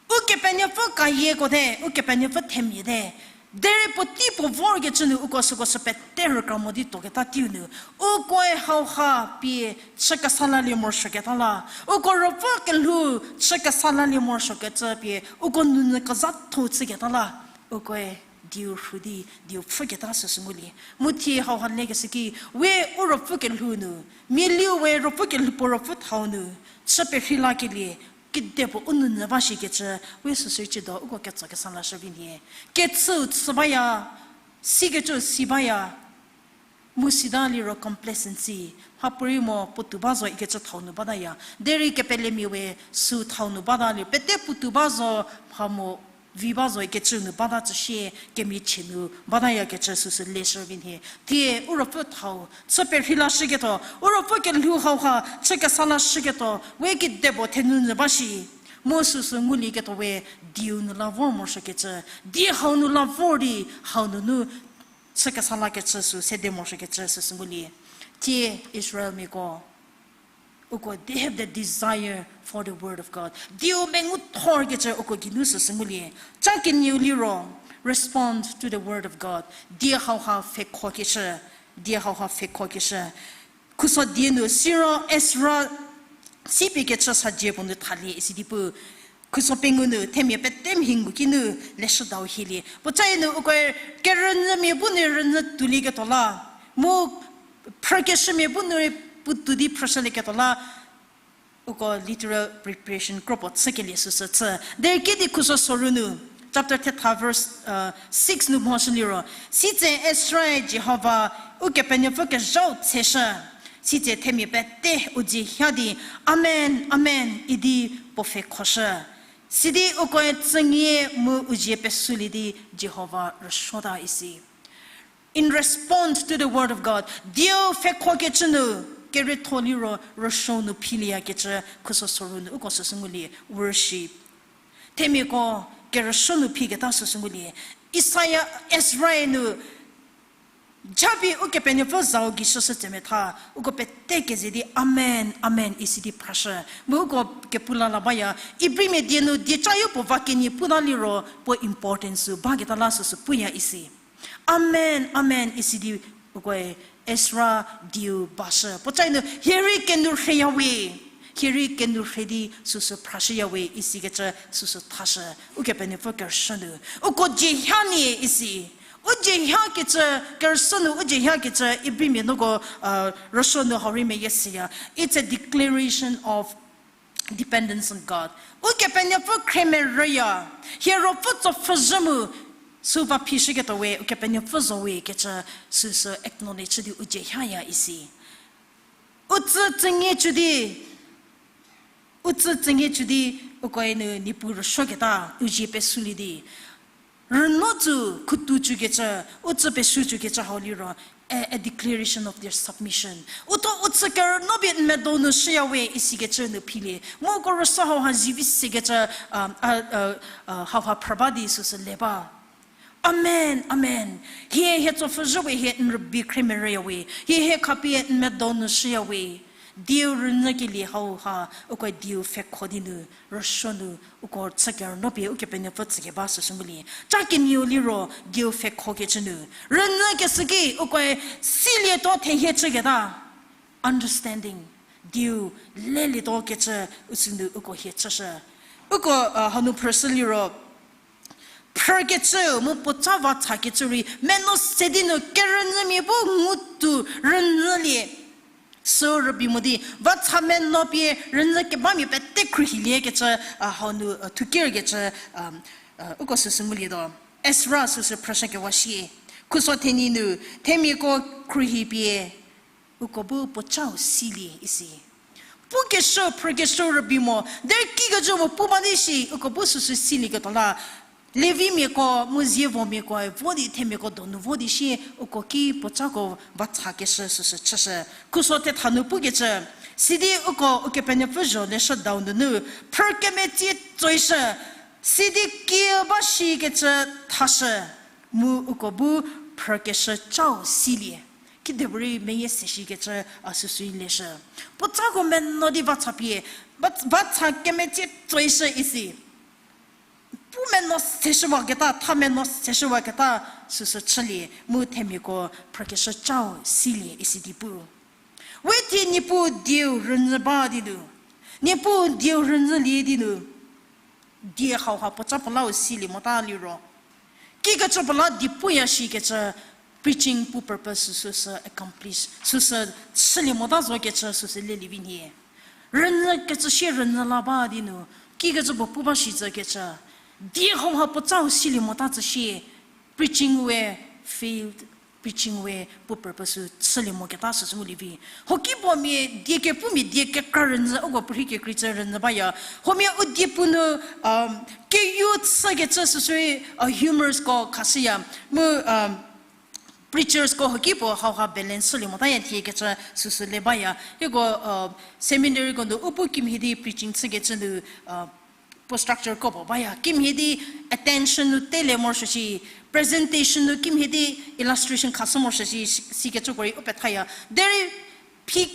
Ukepenuopfü kayieko te, Ukepenuopfü themia te, derei puotei puo vorkecü nu uko süko sü pete rükra mo di tuoketa teiu nu, ukoe hauha pie chü kesa lalie morosuoketa la, uko ruopfü kelhou chü kesa lalie morosuokecü pie uko nounyü kezhatho chüketa la, ukoe dieu rhu di dieu pfhüketa süsü ngulie. Mu thie hauha lekeshü ki, we u ruopfü kelhou nu, mialiu we ruopfü kelhou puo ruopfü thau nu chü perhei lakelie kedipuo u nounyü ba shikecü, we süsü ciedo uko ketso kesa lashü vi nhie. Kechüu chü baya, sikecüu si baya, mu sita liro complacency, mhapuorei mo puotou ba zo ikecü thau nu bataya. Derei kepelemia we sü thau nu bata liro pete puotou ba zo, mha mo vi ba zo ikecü nu bata tsüshie, kemichie nu batayakecü süsü leshü vi nhie. Thie u ruopfü thau chü perhei lashüketuo, u ruopfü kelhou hauha chü kesa lashüketuo, we kedipuo thenou nyü ba shi. Mu süsü ngulieketuo we dieu nu la vor morosuokecü, die hau nu la vor di hau nunu chü kesa lakecü sü sede morosuokecü süsü ngulie. Thie Israelmiako, uko, they have the desire for the word of God. Dieu mengu thorkecü uko geinu süsü ngulie. Cha kenieu liro, respond to the word of God. Die hauha pfhekhokeshü, die hauha pfhekhokeshü. Khuso die nu siro Ezra sipie kechü sazie puo nu thalie isi di pu. Khuso pengou nu themia pete mhi ngu kinu leshüdau hielie. Puocae nu ukoe kerünyümia bu nu rünyü tuolieketuo la, mu phrükeshümia bu nu rei puotou di phrüshülieketuo la, uko literal preparation kropuo chükelie süsü chü. Derei kedi khuso soru nu, chapter thetha verse, uh, six nu mhoshü liro, sitse Ezra-e Jihova Ukepenuopfü kezhau tseshü. Sitse themia pete u dzie ha di, Amen, Amen, idi puo pfhekhoshü. Sidi ukoe tsüngie mu u zie pesulie di Jihova rüsuota isi. In response to the word of God, dieu pfhekhokecü nu, kerietho liro rüsuo nu philieyakecü khuso soru nu uko süsü ngulie, worship. Themiako kerüsuo nu phiketa süsü ngulie. Isaia, Ezra-e nu, japie Ukepenuopfü zau gei shüshü tsemetha, uko pete keze di, Amen, Amen, isi di phrashü. Mu uko kepu la la baya, Ibrimia die nu diecayo puo va kenie puta liro, puo importance sü baketa la süsü puya isi. Amen, Amen, isi di ukoe Ezra dieu bashü. Puoca-i nu, hie rei kenu rheyawe. Hie rei kenu rhe di süsü phrashüyawe, isikecü süsü thashü. Ukepenuopfü kerüsuo nu uko dzie ha nie isi. U dzie hakecü, kerüsuo nu u dzie hakecü, Ibrimia nuko, uh, rüsuo nu hau rei meyie siya. It's a declaration of dependence on God. Ukepenuopfü khremerüya, hie ruopfü tsopfhüzhü mu, sü va phishüketuo we, Ukepenuopfü zo we kecü, süsü acknowledge chü di u dzie haya isi. U tsü tsüngiecü di, u tsü tsüngiecü di, ukoe nu Niepuu rüsuoketa, u zie pesulie di. Rüno tsü khutu chükecü, u tsü pesu chükecü hau liro, a, a declaration of their submission. U tho u tsü kerüno pie n medo nu shüyawe isikecü nu philie. Mu uko rüsuo hauha zivi sekecü, um, a, a, a, hauha phrü ba di süsü le ba. Amen, amen. Hie, hie tsopfhüzhü we hie n rübei khremerüyawe. Hie, hie khapie n medo nu shüyawe. Dieu rünyükelie hauha, uko dieu pfhekho di nu, rüsuo nu, uko chü kerüno pie Ukepenuopfü tsükeba süsü ngulie. Ca kenieu liro, dieu pfhekhokecü nu. Rünyükeshü ki, ukoe silietuo thehie chüketa. Understanding. Dieu lelietuo kecü, u sü nu uko hie chüshü. Uko, uh, hanu phrüshü liro. Phrükecü mu puoca vathakecü rei, meno se di nu kerünyümia bu ngutu rünyülie. Sü rübei mo di, vatha meno pie rünyü kebamia pete khruohiliekecü, a, hau nu, a, thukerkecü, a, a, uko süsü ngulietuo. Ezra süsü phrüshükewa shie. Khuso thenyi nu, themiako khruohi pie, uko bu puocau silie isi. Pukeshü, phrükeshü rübei mo, derei kikecü mo pu ba di shi, uko bu süsü silieketuo la. Levimiako, mu zievomiakoe vo di themiako donu vo di shie, uko ki puocako vathakeshü süsü chüshü. Khuso thetha nu pukecü, sidi uko Ukepenuopfü zho leshüdau nunu, phrü kemetsie tsoishü, sidi kiüba shikecü thashü, mu uko bu phrükeshü cau silie. Kidepuorei meyie se shikecü a süsü leshü. Puocako meno di vathapie, va-, vatha kemetsie tsoishü isi. Pu meno seshüwaketa, tha meno seshüwaketa süsü chülie, mu themiako phrükeshü cau silie isi di pu. We thie Niepuu dieu rünyü ba di nu. Niepuu dieu rünyülie di nu. Die hauha puoca puo lau silie mota liro. Kikecü puo la di puya shikecü preaching pu purpose süsü accomplish, süsü chülie mota zokecü süsü lelie vi nhie. Rünyükecü shie rünyü la ba di nu, kikecü puo pu ba shi zokecü. Die hauha puocau silie mota tsü shie, preaching we failed, preaching we pu purpose chülie moketa süsü ngulie vi. Hoki puo mia die kepumia die kekra rünyü, uko puorhi kekrei cü rünyü baya. Huomia u die pu nu, um, keyu chükecü süsüi, uh, humorsko khashüya. Mu, um, preachersko hoki puo hauha balance chülie motaya thiekecü süsü le baya. Hieko, uh, seminaryko nu u bu kimhie di preaching chükecü nu, uh, puo structureko puo baya. Kimhie di attention nu tele morosuo shi, presentation nu kimhie di illustration khashü morosuo shi, sikecüko rei u pethaya. Derei phi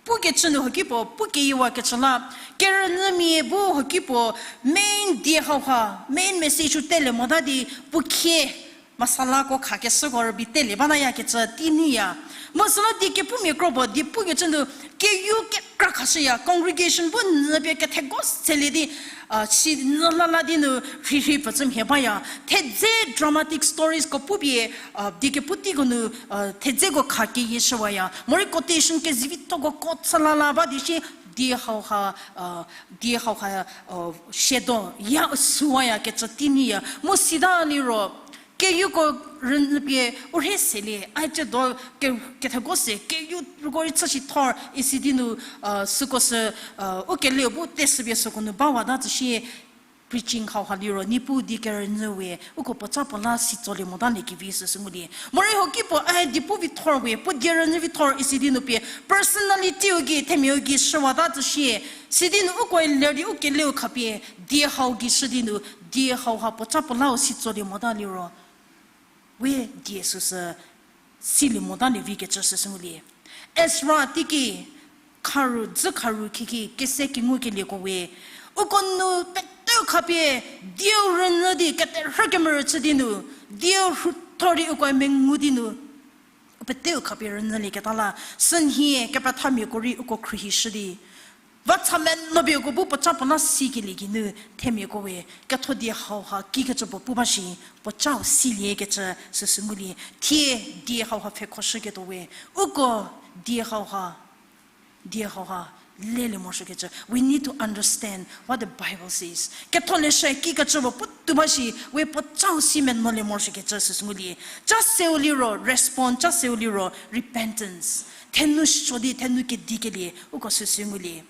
pukecü nu hoki puo, pu keyiwakecü la, kerünyümia bu hoki puo, main die hauha, main message u tele mota di, puo khie, masalako khakeshüko rübei tele banayakecü tei nyiya. Mu süla die kepumia kro puo, die pukecü nu, keyu kekra khashüya, congregation bu nyü pie ketheko selie di, a, si nyü lala di nu rhirhi pfütsü mhie baya. Thedze dramatic storiesko pupie, a, die kepu teiko nu, a, thedzeko kha keyieshüwaya. Morei quotation kezivitoko ko chü lala ba di shi, Die hauha, die hauha, shadow ya süwayakecü tei nyiya. Mu sita liro, keyieko rünyü pie u rhei selie, a ciedo ke-, ketheko se, keyieko rei chü shi thor, isi di nu, süko sü, u keleu bu teshüpie süko nu bawata tsü shie, preaching hauha liro, Niepuu die kerünyü we, uko puoca puo la si tsolie motalie kevi süsü ngulie. Morei hoki puo a die pu vi thor we, puo die rünyü vi thor isi di nu pie, personality-u gei, themiau gei shüwata tsü shie, sidi nu ukoe ler di u keleu khapie, die hau gei shü di nu, die hauha puoca puo lau si tsolie mota liro, we die süsü silie motalie vikecü süsü ngulie. Ezra teiki, kharu, dzü kharu khieki, kese kengukelieko we, uko nu peteu khapie, dieu rünyü di keterhü kemerü chü di nu, dieu rhuthor di ukoe mengu di nu, peteu khapie rünyülieketa la, sünhie kepethamiako rei uko khrühi shü di, va cha meno pie uko bu puoca puo la sikelie geinu, themiako we, ketho die hauha kikecü puo pu ba shi, puocau siliekecü süsü ngulie, thie die hauha pfhekhoshüketuo we, uko die hauha, die hauha lelie morosuokecü. We need to understand what the Bible says. Ketholeshü kikecü puo putuo ba shi, we puocau si menolie morosuokecü süsü ngulie. Cha seu liro, respond, cha seu liro, repentance. Thenu suo di, thenu kedikelie, uko süsü ngulie.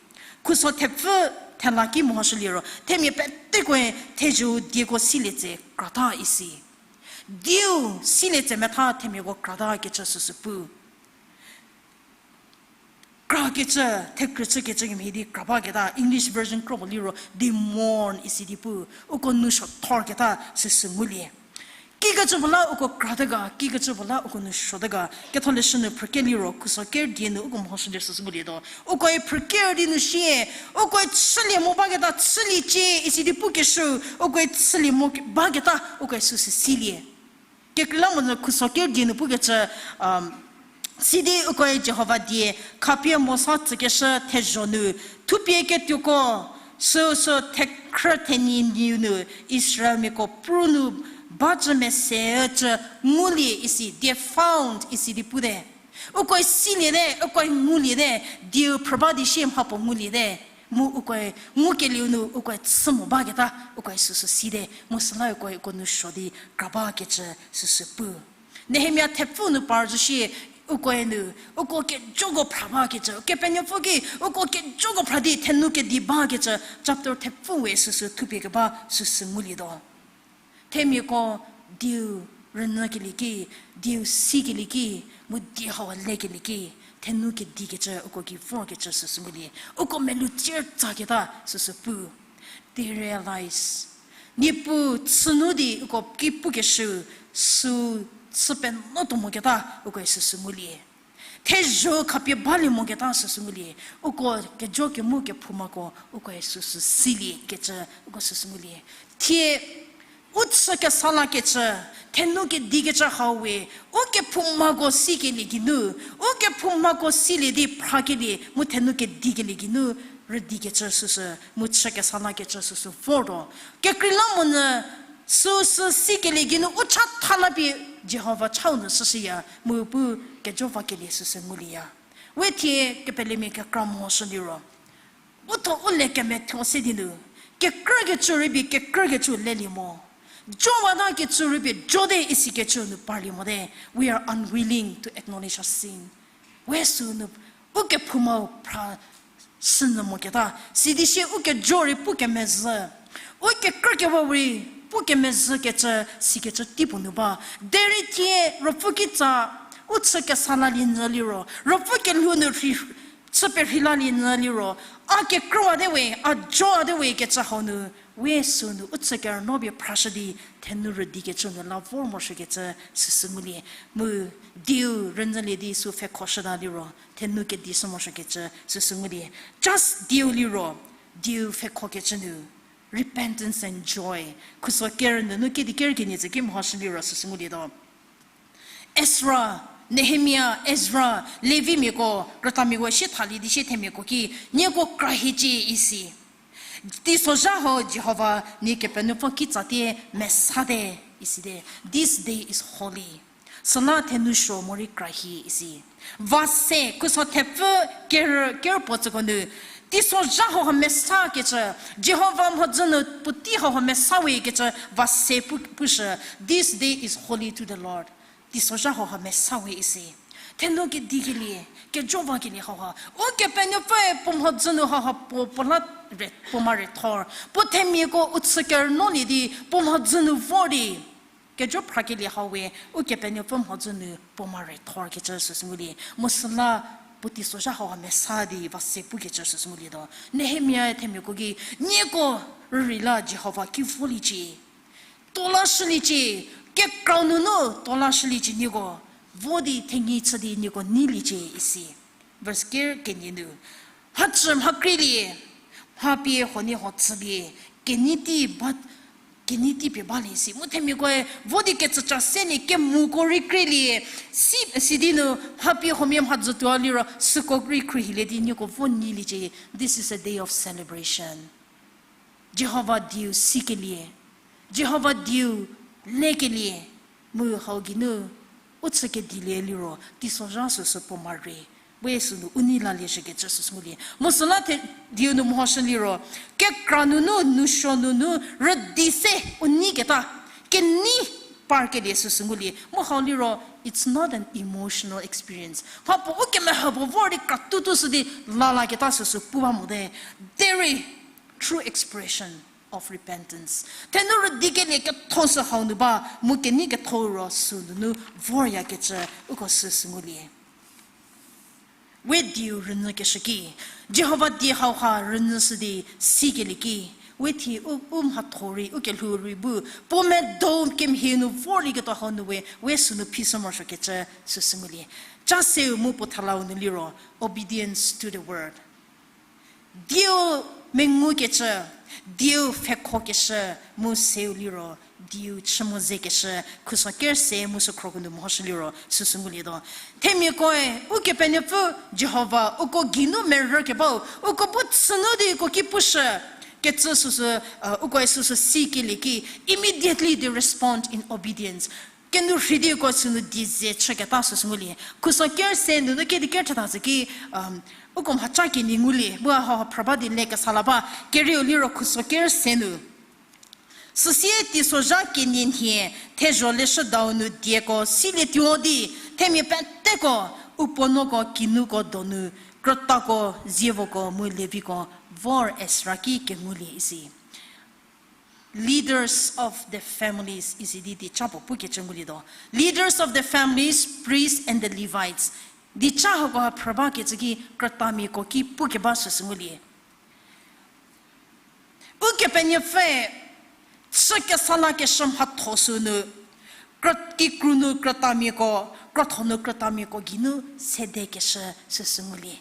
Khuso thepfü thela ki mehoshü liro, themia petekoe thezho dieko silie tse krata isi. Dieu silie tse metha themiako kratakecü süsü pu. Krakecü, thekrü chükecü kemhie di kra baketa, English version kro puo liro, they mourn isi di pu, uko nou suo thorketa süsü ngulie. Kikecü puo la uko krata ga, kikecü puo la uko nou suota ga, ketholeshü nu phrüke liro, khuso ker die nu uko mehoshülie süsü ngulietuo. Ukoe phrüker di nu sie, ukoe chülie mo baketa chüliecie isi di pukeshü, ukoe chülie mo baketa ukoe süsü silie. Kekreilamonyü khuso ker die nu pukecü, sidi ukoe Jihova die khapie Mosa tsükeshü thezho nu, thupie ketuoko, süu sü thekhrü thenyi niu nu Israelmiako pru nu bacü mesecü ngulie isi, they found isi di pute. Ukoe siliete, ukoe nguliete, dieu phrü ba di sie mhapuo nguliete. Mu ukoe ngukelieu nu ukoe chü mo baketa ukoe süsü site, mu süla ukoe uko nou suo di kra bakecü süsü pu. Nehemia thepfü nu par zhü shie, ukoe nu, uko kejoko phra bakecü, Kepenuopfü ki uko kejoko phra di thenu kedi bakecü, chapter thepfü we süsü thupie keba süsü ngulietuo. Themiako dieu rünyükelie ki, dieu sikelie ki, mu die hau lekelie ki, thenu kedikecü uko gei vorkecü süsü ngulie. Uko melou tsier tsaketa süsü pu. They realize. Niepuu chünu di uko ki pukeshü, süu chü penuotuo moketa ukoe süsü ngulie. Thezho khapie balie moketa süsü ngulie. Uko kejo kemu kephoumako ukoe süsü siliekecü uko süsü ngulie. Thie u chü kesa lakecü, thenu kedikecü hau we, u kephoumako sikelie geinu, u kephoumako silie di phrakelie mu thenu kedikelie geinu, rüdikecü süsü, mu chü kesa lakecü süsü vortuo. Kekreilamonyü süsü sikelie geinu u chatha la pie Jihova chau nu shüshüya, mu pu kejo vakelie süsü ngulieya. We thie kepelemia kekra mehoshü liro, u tho u le kemethuo se di nu, kekrükecü rei pie kekrükecü lelie mo. Jowata kecü rei pie jote isikecü nu parlie mote. We are unwilling to acknowledge our sin. We sünu u kephoumau phra sünyü moketa, sidi sie u kejo rei pu kemezhü, u kekrükewa rei pu kemezhükecü sikecü teipuo nu ba. Derei thie Ruopfü kitsa, u chü kesa lalie nyü liro, Ruopfü kelhou nu rhi, chü perhei lalie nyü liro, a kekrüwate we, a jowate we kecü hau nu, we sünu u chü kerünuo pie phrashü di, thenu rüdikecü nu la vor morosuokecü süsü ngulie. Mu dieu rünyülie di sü pfhekhoshüta liro, thenu kedishü morosuokecü süsü ngulie. Just dieu liro, dieu pfhekhokecü nu, repentance and joy. Khuso ker nunu kedi ker kenie tsü ki mehoshü liro süsü ngulietuo. Ezra, Nehemia, Ezra, Levimiako, krütamiako sie thalie di sie themiako ki, nieko kra hiecie isi. Teisozha ho Jihova nie Kepenuopfü kitsatie mesate isite. This day is holy. Süla thenu suo morei kra hie isi. Va se, khuso thepfü ker, ker puo tsüko nu, Teisozha hauha mesakecü, Jihova mhodzü nu puotei hauha mesa we kecü va se pu, pushü, This day is holy to the Lord. Teisozha hauha mesa we isi. Thenu kedikelie, kejovakelie hauha, Ukepenuopfüe puo mhodzü nu hauha puo, puo la re, puo ma rethor. Puo themiako u chü kerünuolie di, puo mhodzü nu vor di kejo phrakelie hau we, Ukepenuopfü mhodzü nu puo ma rethorkecü süsü ngulie. Mu süla puo teisozha hauha mesa di va se pukecü süsü ngulietuo. Nehemiae themiako ki, nieko rürei la Jihova ki voliecie. Tuo lashüliecie, kekra nunu tuo lashüliecie nieko. Vo di thenyi chü di nieko neiliecie isi. Verse ker kenie nu, mhacü mha krielie, mha pie huoniehuo tsülie, kenei tei ba, kenei tei pie balie si. Mu themiakoe vo di kecüca selie, kemoko rei krielie, si, sidi nu mha pie huomia mhadzü tuo liro süko rei khruohilie di nieko vo neiliecie. This is a day of celebration. Jihova dieu sikelie, Jihova dieu lekelie, mu hau geinu u chü kedilie liro teisozha süsü puo ma re, we sünu u nei lalieshükecü süsü ngulie. Mu süla the dieu nu mehoshü liro, kekra nunu, nousuo nunu, rüdi se u neiketa, kenei parkelie süsü ngulie. Mu hau liro, it's not an emotional experience. Mhapuo u kemehü puo vor di kratutushü di lalaketa süsü pu ba mote. Derei true expression of repentance. Thenu rüdikelie ketho sü hau nu ba, mu kenei ketho ro sünunu voryakecü uko süsü ngulie. We dieu rünyükeshü ki, Jihova die hauha rünyüshü di sikelie ki, we thie u, u mhatho rei, u kelhou rei bu, puo medo kemhie nu vorlieketuo hau nu we, we sünu phishü morosuokecü süsü ngulie. Ca seu mu puo thalau nu liro, obedience to the word. Dieu mengukecü, dieu pfhekhokeshü, mu seu liro, dieu chü mo zekeshü, khuso ker se mu sükhroko nu mehoshü liro, süsü ngulietuo. Themiakoe, Ukepenuopfü Jihova, uko geinu merü kebau, uko bu chünu di uko ki pushü, kecü süsü, ukoe süsü sikelie ki, immediately they respond in obedience. Kenu rhei di uko sünu die ze chüketa süsü ngulie. Khuso ker se nunu kedi ker thata zü ki, uko mhaca kenie ngulie, bu hau phrü ba di lekesa la ba, kerieu liro khuso ker se nu. Süsie teisozha kenie nhie, thezho leshüdau nu dieko silietuo di, themia peteko, u puonuoko, kinuko donu, krütako, zievoko mu Leviko, vor Esra ki kengulie isi. Leaders of the families isi di dieca puo pukecü ngulietuo. Leaders of the families, priests and the Levites. Dieca hako ha phrü bakecü ki krütamiako ki pukeba süsü ngulie. Ukepenuopfü chü kesa lakeshü mhatho sünu, krü-, kikru nu krütamiako, krotho nu krütamiako geinu sedekeshü süsü ngulie.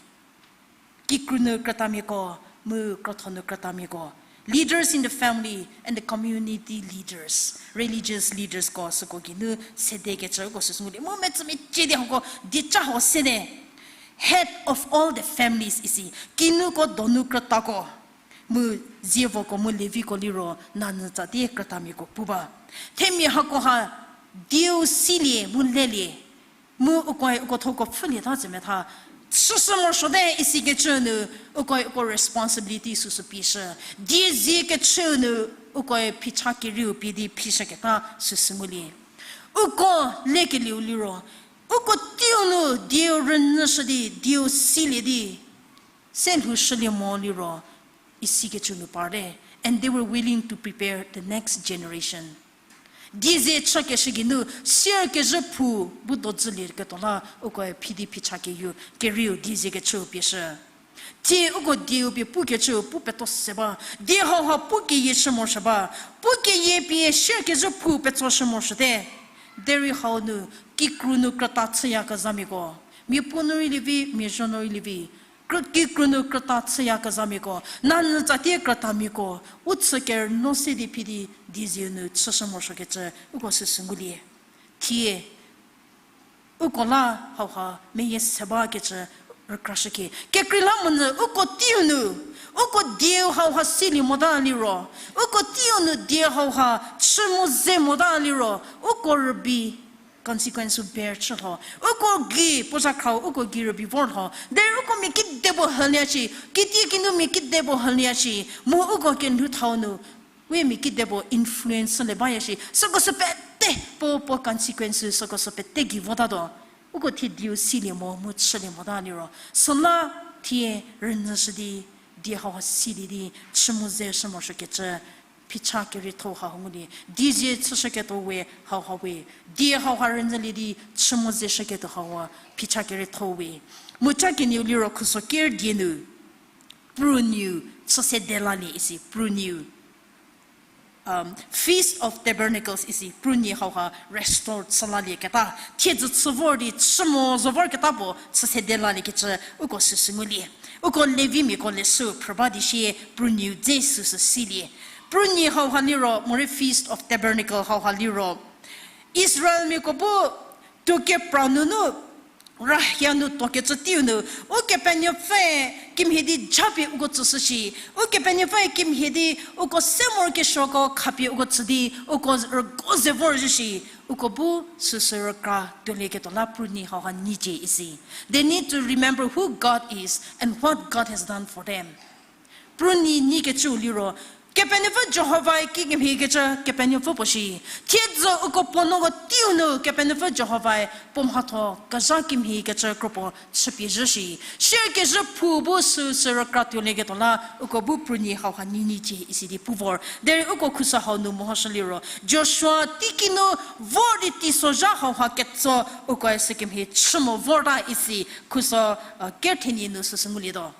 Kikru nu krütamiako, mu krotho nu krütamiako. Leaders in the family and the community leaders, religious leadersko süko geinu sedekecüko süsü ngulie. Mu metsümecie di hako dieca hau sede. Head of all the families isi, kinuko donu krütako, mu zievoko mu Leviko liro nanyü tsatie krütamiako pu ba. Themia hako ha dieu silie mu lelie. Mu ukoe uko thoko pfhülieta tsemetha, chüshü morosuote isikecü nu, ukoe uko responsibility süsü pieshü. Die zie kechüu nu, ukoe phicha kerieu pie di phishüketa süsü ngulie. Uko lekelieu liro, uko teiu nu dieu rünyüshü di, dieu silie di, se lhoushülie mo liro, isikecü nu parte. And they were willing to prepare the next generation. Die zie chükeshü geinu, sier kezhü phou bu dozülieketuo la, ukoe phi di phicha keyie, kerieu die zie kechüu pieshü. Thie uko dieu pie pukecüu pu peto se ba, die hauha pu keyie chü morosuo ba, pu keyie pie sier kezhü phou petsoshü morosuote. Derei hau nu, kikru nu krüta chüyakezhamiako, mia puo nu rei lievi, mia zho nu rei lievi, krü-, kikru nu krüta chüyakezhamiako, nanyü tsatie krütamiako, u chü kerünuo se di phi di, die zie nu chüshü morosuokecü, uko süsü ngulie. Thie, uko la hauha meyie se bakecü rükrashükie. Kekreilamonyü uko teiu nu, uko dieu hauha silie mota liro, uko teiu nu die hauha chü mo ze mota liro, uko rübei Consequence-u bear chü lho. Uko gei, puo zhakhra-u uko gei rübei vor lho. Derei uko mia kedipuo hülie shi, kitiekinu mia kedipuo hülie shi, mu uko kelhou thau nu, we mia kedipuo influence le baya shi. Süko sü pete, puo, puo consequence-u süko sü pete gei votatuo. Uko thie dieu silie mo, mu chülie mota liro. Süla thie rünyüshü di, die hauha silie di, chü mo ze shü morosuokecü, phicha kerietho-u hau ngulie, diezie chüshüketuo we hauha we, die hauha rünyülie di chü mo ze shüketuo hauha phicha kerietho we. Mu cha kenieu liro khuso ker die nu, prunieu chü sede lalie isi, prunieu. Um, Feast of Tabernacles isi, prunie hauha restore chü lalieketa, thiedzü chü vor di chü mo zo vorketa puo chü sede laliekecü uko süsü ngulie. Uko Levimiako leshü phrü ba di shie prunieu dze süsü silie. Prunie hauha liro, morei Feast of Tabernacle hauha liro, Israelmiako bu tuo kepra nunu, rahia nu tuokecü teiu nu, Ukepenuopfüe kimhie di japie uko tsüshü shi, Ukepenuopfüe kimhie di uko se morokesuoko khapie uko tsü di, uko rügo ze vorzhü shi, uko bu süsü rükra tuolieketuo la prunie hauha nyicie isi. They need to remember who God is and what God has done for them. Prunie nyikecüu liro, Kepenuopfü Jihovae kikemhiekecü Kepenuopfü puo shi. Thiedzü uko puo nuoko teiu nu Kepenuopfü Jihovae puo mhatho kezha kemhiekecü kropuo chüpie zhü shi. Shierkezhü phou bu süsü rükra tuolieketuo la uko bu prunie hauha nyinyicie isi di pu vor. Derei uko khuso hau nu mehoshü liro, Joshua teiki nu vor di teisozha hauha ketso ukoe sükemhie chü mo vorta isi khuso, uh, kerthenie nu süsü ngulietuo.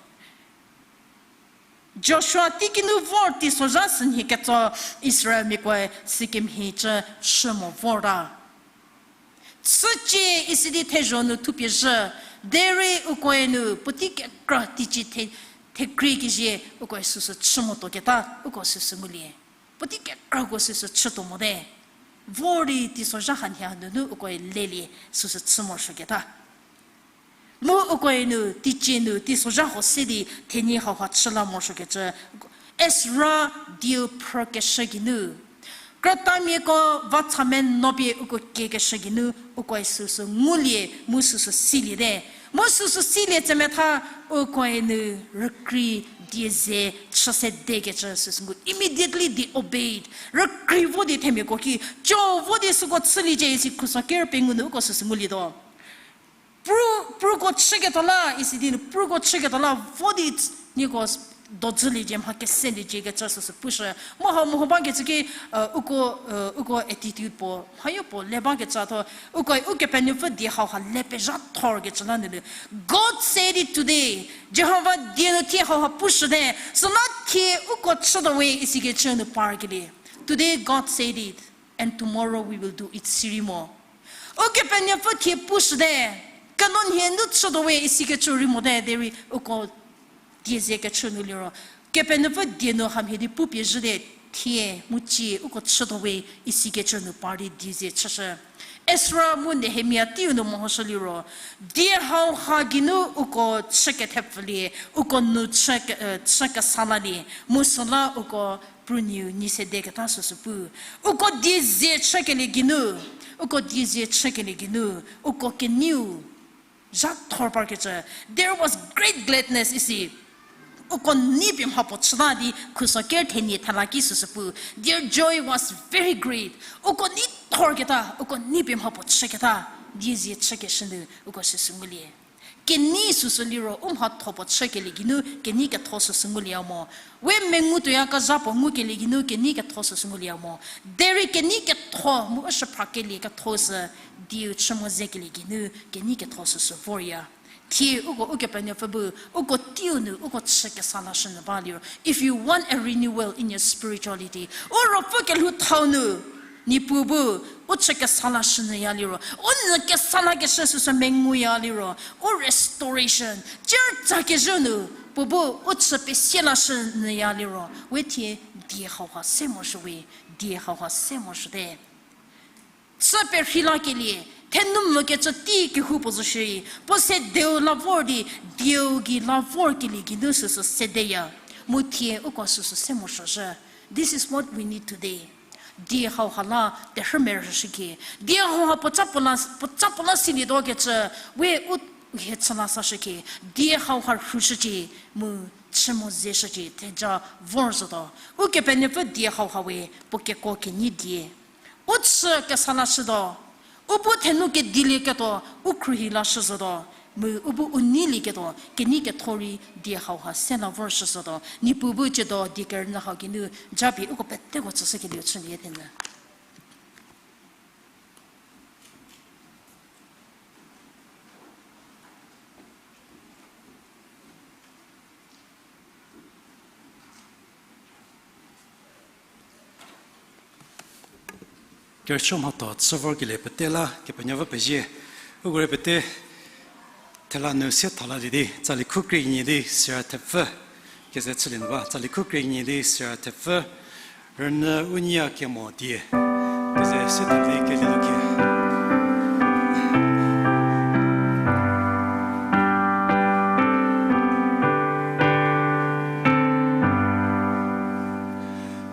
Joshua teiki nu vor teisozha sünhie ketso Israelmiakoe sükemhie cü chü mo vorta. Chücie isi di thezho nu thupie zhü, derei ukoe nu puotei kekra teicie the-, thekrie kezhie ukoe süsü chü mo tuoketa, uko süsü ngulie. Puotei kekrako süsü chütuo mote. Vor di teisozha hanhie nunu ukoe lelie süsü chü morosuoketa. Mu ukoe nu, teicie nu, teisozha huo se di, thenyi hauha chü la morosuokecü, Ezra dieu phrükeshü geinu, krütamiako va tha meno pie uko kiekeshü geinu, ukoe süsü ngulie, mu süsü siliete. Mu süsü silie tsemetha, ukoe nu rükrei die ze chü sedekecü süsü ngu. Immediately they obeyed. Rükrei vo di themiako ki, co vo di süko chüliecie isi khuso ker pengou nu uko süsü ngulietuo. Pru, pruko chüketuo la, isi di nu pruko chüketuo la, vo di nieko s-, dozüliecie, mha keseliecie kecü süsü pushü. Mu hau meho bakecü ki, uh, uko, uh, uko attitude puo, mhayo puo le bakecü tho, uko, Ukepenuopfü die hauha le pezha thorkecü la nunu. God said it today. Jihova die nu thie hauha pushüte, süla thie uko chütuo we isikecü nu parkelie. Today God said it, and tomorrow we will do it sirei mo. Ukepenuopfü thie pushüte, kenonhie nu chütuo we isikecü rei mote, derei uko die ze kechü nu liro, Kepenuopfü die nu hamhie di pupie zhüte, thie mu cie uko chütuo we isikecü nu par di die ze chüshü. Ezra mu Nehemia teiu nu mehoshü liro, die hauha geinu uko chü kethepfülie, uko nu chü ke-, eh, chü kesa lalie, mu süla uko prunieu nyi sedeketa süsü pu. Uko die ze chükelie geinu, uko die ze chükelie geinu, uko keneiu zha thor parkecü. There was great gladness isi. Uko nei pie mhapuo chüta di khuso ker thenie thela ki süsü pu. Their joy was very great. Uko nei thorketa, uko nei pie mhapuo chüketa, die ze chükeshü nu uko süsü ngulie. Kenei süsü liro u mhatho puo chükelie geinu kenei ketho süsü ngulie mo. We mengu tuoyakezha puo ngukelie geinu kenei ketho süsü ngulie mo. Derei kenei ketho mu u shüphrakelie ketho sü dieu chü mo zekelie geinu kenei ketho süsü vorya. Thie uko Ukepenuopfü bu uko teiu nu uko chü kesa lashünyü ba liro, if you want a renewal in your spirituality, u ruopfü kelhou thau nu, Niepuu bu u chü kesa lashünyüya liro, u nyü kesa lakeshü süsü menguya liro, u restoration, circa kezhü nu, puo bu u chü pesie lashünyüya liro, we thie die hauha se morosuo we, die hauha se morosuote. Chü perhei lakelie, thenumvükecü tei kehoupuo zo shierei, puo se dieu la vor di, dieu gei la vorkelie geinu süsü sedeya. Mu thie uko süsü se morosuo zhü. This is what we need today. Die hauha la terhü merüshükhie. Die hauha puoca puo la, puoca puo la silietuo kecü, we u hie chü la sashükhie. Die hauha rhushücie, mu chü mo zeshücie, theja vor zotuo. Ukepenuopfü die hauha we, puo kekuo kenyi die. U chü kesa lashütuo. U bu thenu kedilieketuo, u khruohi lashü zotuo. Mu u bu u neilieketuo, kenei ketho rei die hauha se la vorshü zotuo. Niepuu bu tsiedo die kerünyü hau geinu, japie uko peteko tsüshükelieu chülie thenyü. Kerüsuo mhatho chü vorkelie pete la Kepenuopfü pezie. Uko rei pete thela nu se thalalie di, tsali khu krie nyi di sira thepfü keze chülie nu ba, tsali khu krie nyi di sira thepfü, rünyü u nyia kemo die keze se thali kelie nu kie.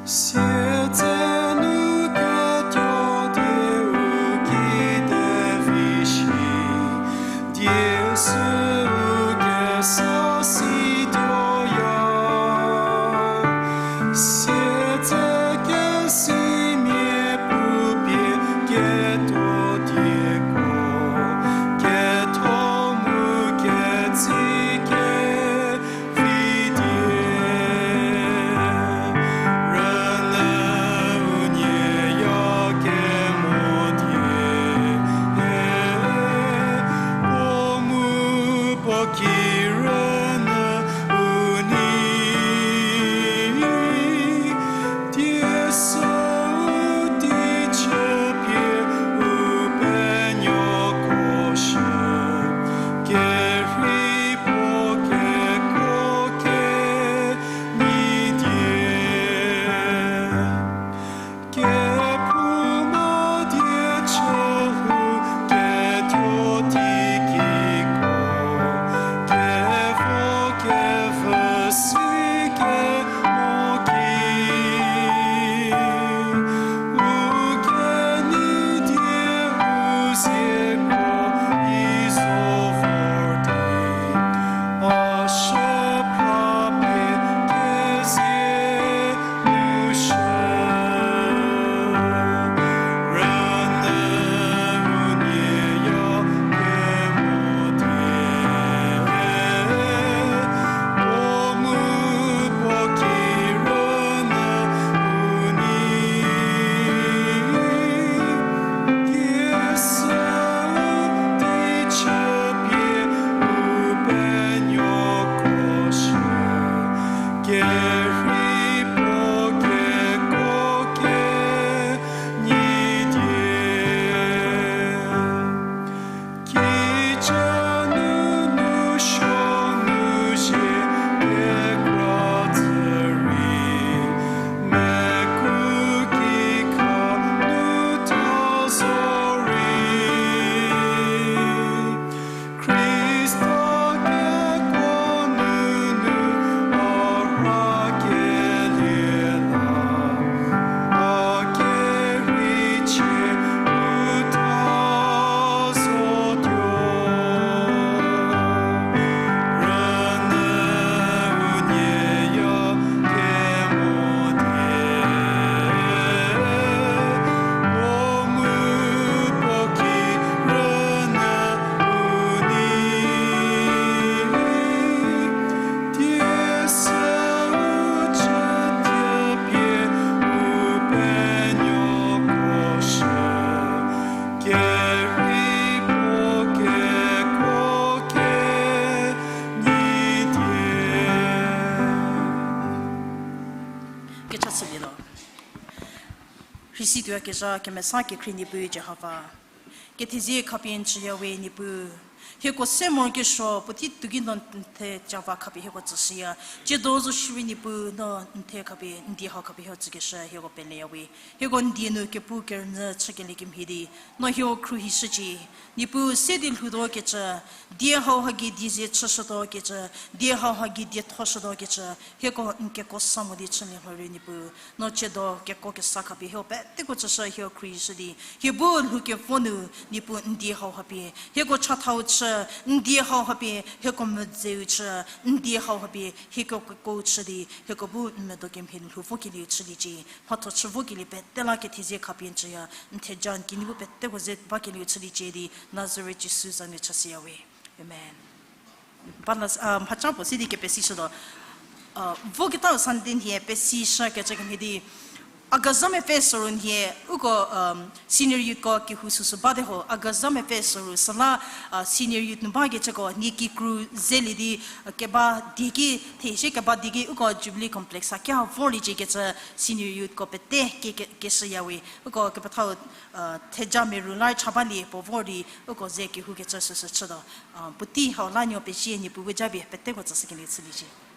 Sietsenu ketuo die u ki de vi shi, die sü u kesa situoya. Sietse kesimia pupie ketuo dieko, ketho mu ketsi ke vi die, rünyü u nyia kemo die, puo mu puo ki rünyü u nei, die sü u teichü pie u penuoko shü, kerhei puo kekuo kenyi die. Kephouma die chü hu ketuo teikiko, kevo kevü si kemo ki, u kenyi die u zieko i zo vor di, a shü phra pie kezie nu shü, rünyü u nyia kemo die, puo mu puo ki rünyü u nei, die sü u teichü pie u penuoko shü, kerhei puo kekuo kenyi die. Kijü nunu suo nu zie kekra tsü rei, meku kikha nu tha zo rei, Khrista kekuo nunu a rhakelie la, a kerhei chie u tha zotuo. Rünyü u nyia kemo die, puo mu puo ki rünyü u nei, die sü u chütie pie u penuoko shü, kerhei puo kekuo kenyi die. Kecha chülietuo. Rhei situoyakezha kemesa kekhrie Niepuu Jihova, kethezie khapie n tsüya we Niepuu, Hieko se morokesuo puotei tuki no n the cava khapie hieko tsüshüya. Tsiedo zo shierei Niepuu no n the khapie, n die hau khapie hieko tsükeshü hieko peleyawe. Hieko n die nu kepu kerünyü chükelie kemhie di, no hieko khruohishücie. Niepuu se di lhoutuo kecü, die hau hagei die ze chüshütuo kecü, die hau hagei dietho shütuo kecü, hieko n keko sa mo di chülie lhorei Niepuu, no tsiedo keko kesa khapie hieko peteko tsüshü hieko khruohishü di, hie bu lhoukevo nu Niepuu n die hau hapie hieko chathau chü, n die hau hapie hieko medzeu chü, n die hau hapie hieko keko chü di, hieko bu n medo kemhie lhou vokelieu chüliecie, mhatho chü vokelie pete la kethezie khapie n tsüya, n theja n kinyi bu peteko ze bakelieu chüliecie di, Nazaret Jisu za nu chashüyawe. Amen. Bala, mhaca puo si di kepesishütuo. Voketau Sunday nhie pesishü kecü kemhie di, August za mepfü soru nhie, uko senior youthko kehou süsü bate ho, August za mepfü soru süla senior youth nu bakecüko nie kikru zelie di, keba dieki, theshie keba dieki uko Jubilee Complex ha kehou vorliecie kecü senior youthko pete ke, ke, keshüyawe. Uko kepethau theja meru lar cha balie puo vor di uko ze kehoukecü süsü chütuo. Puotei hau la nuo pezie, Niepuu bu japie peteko tsüshükelie chüliecie.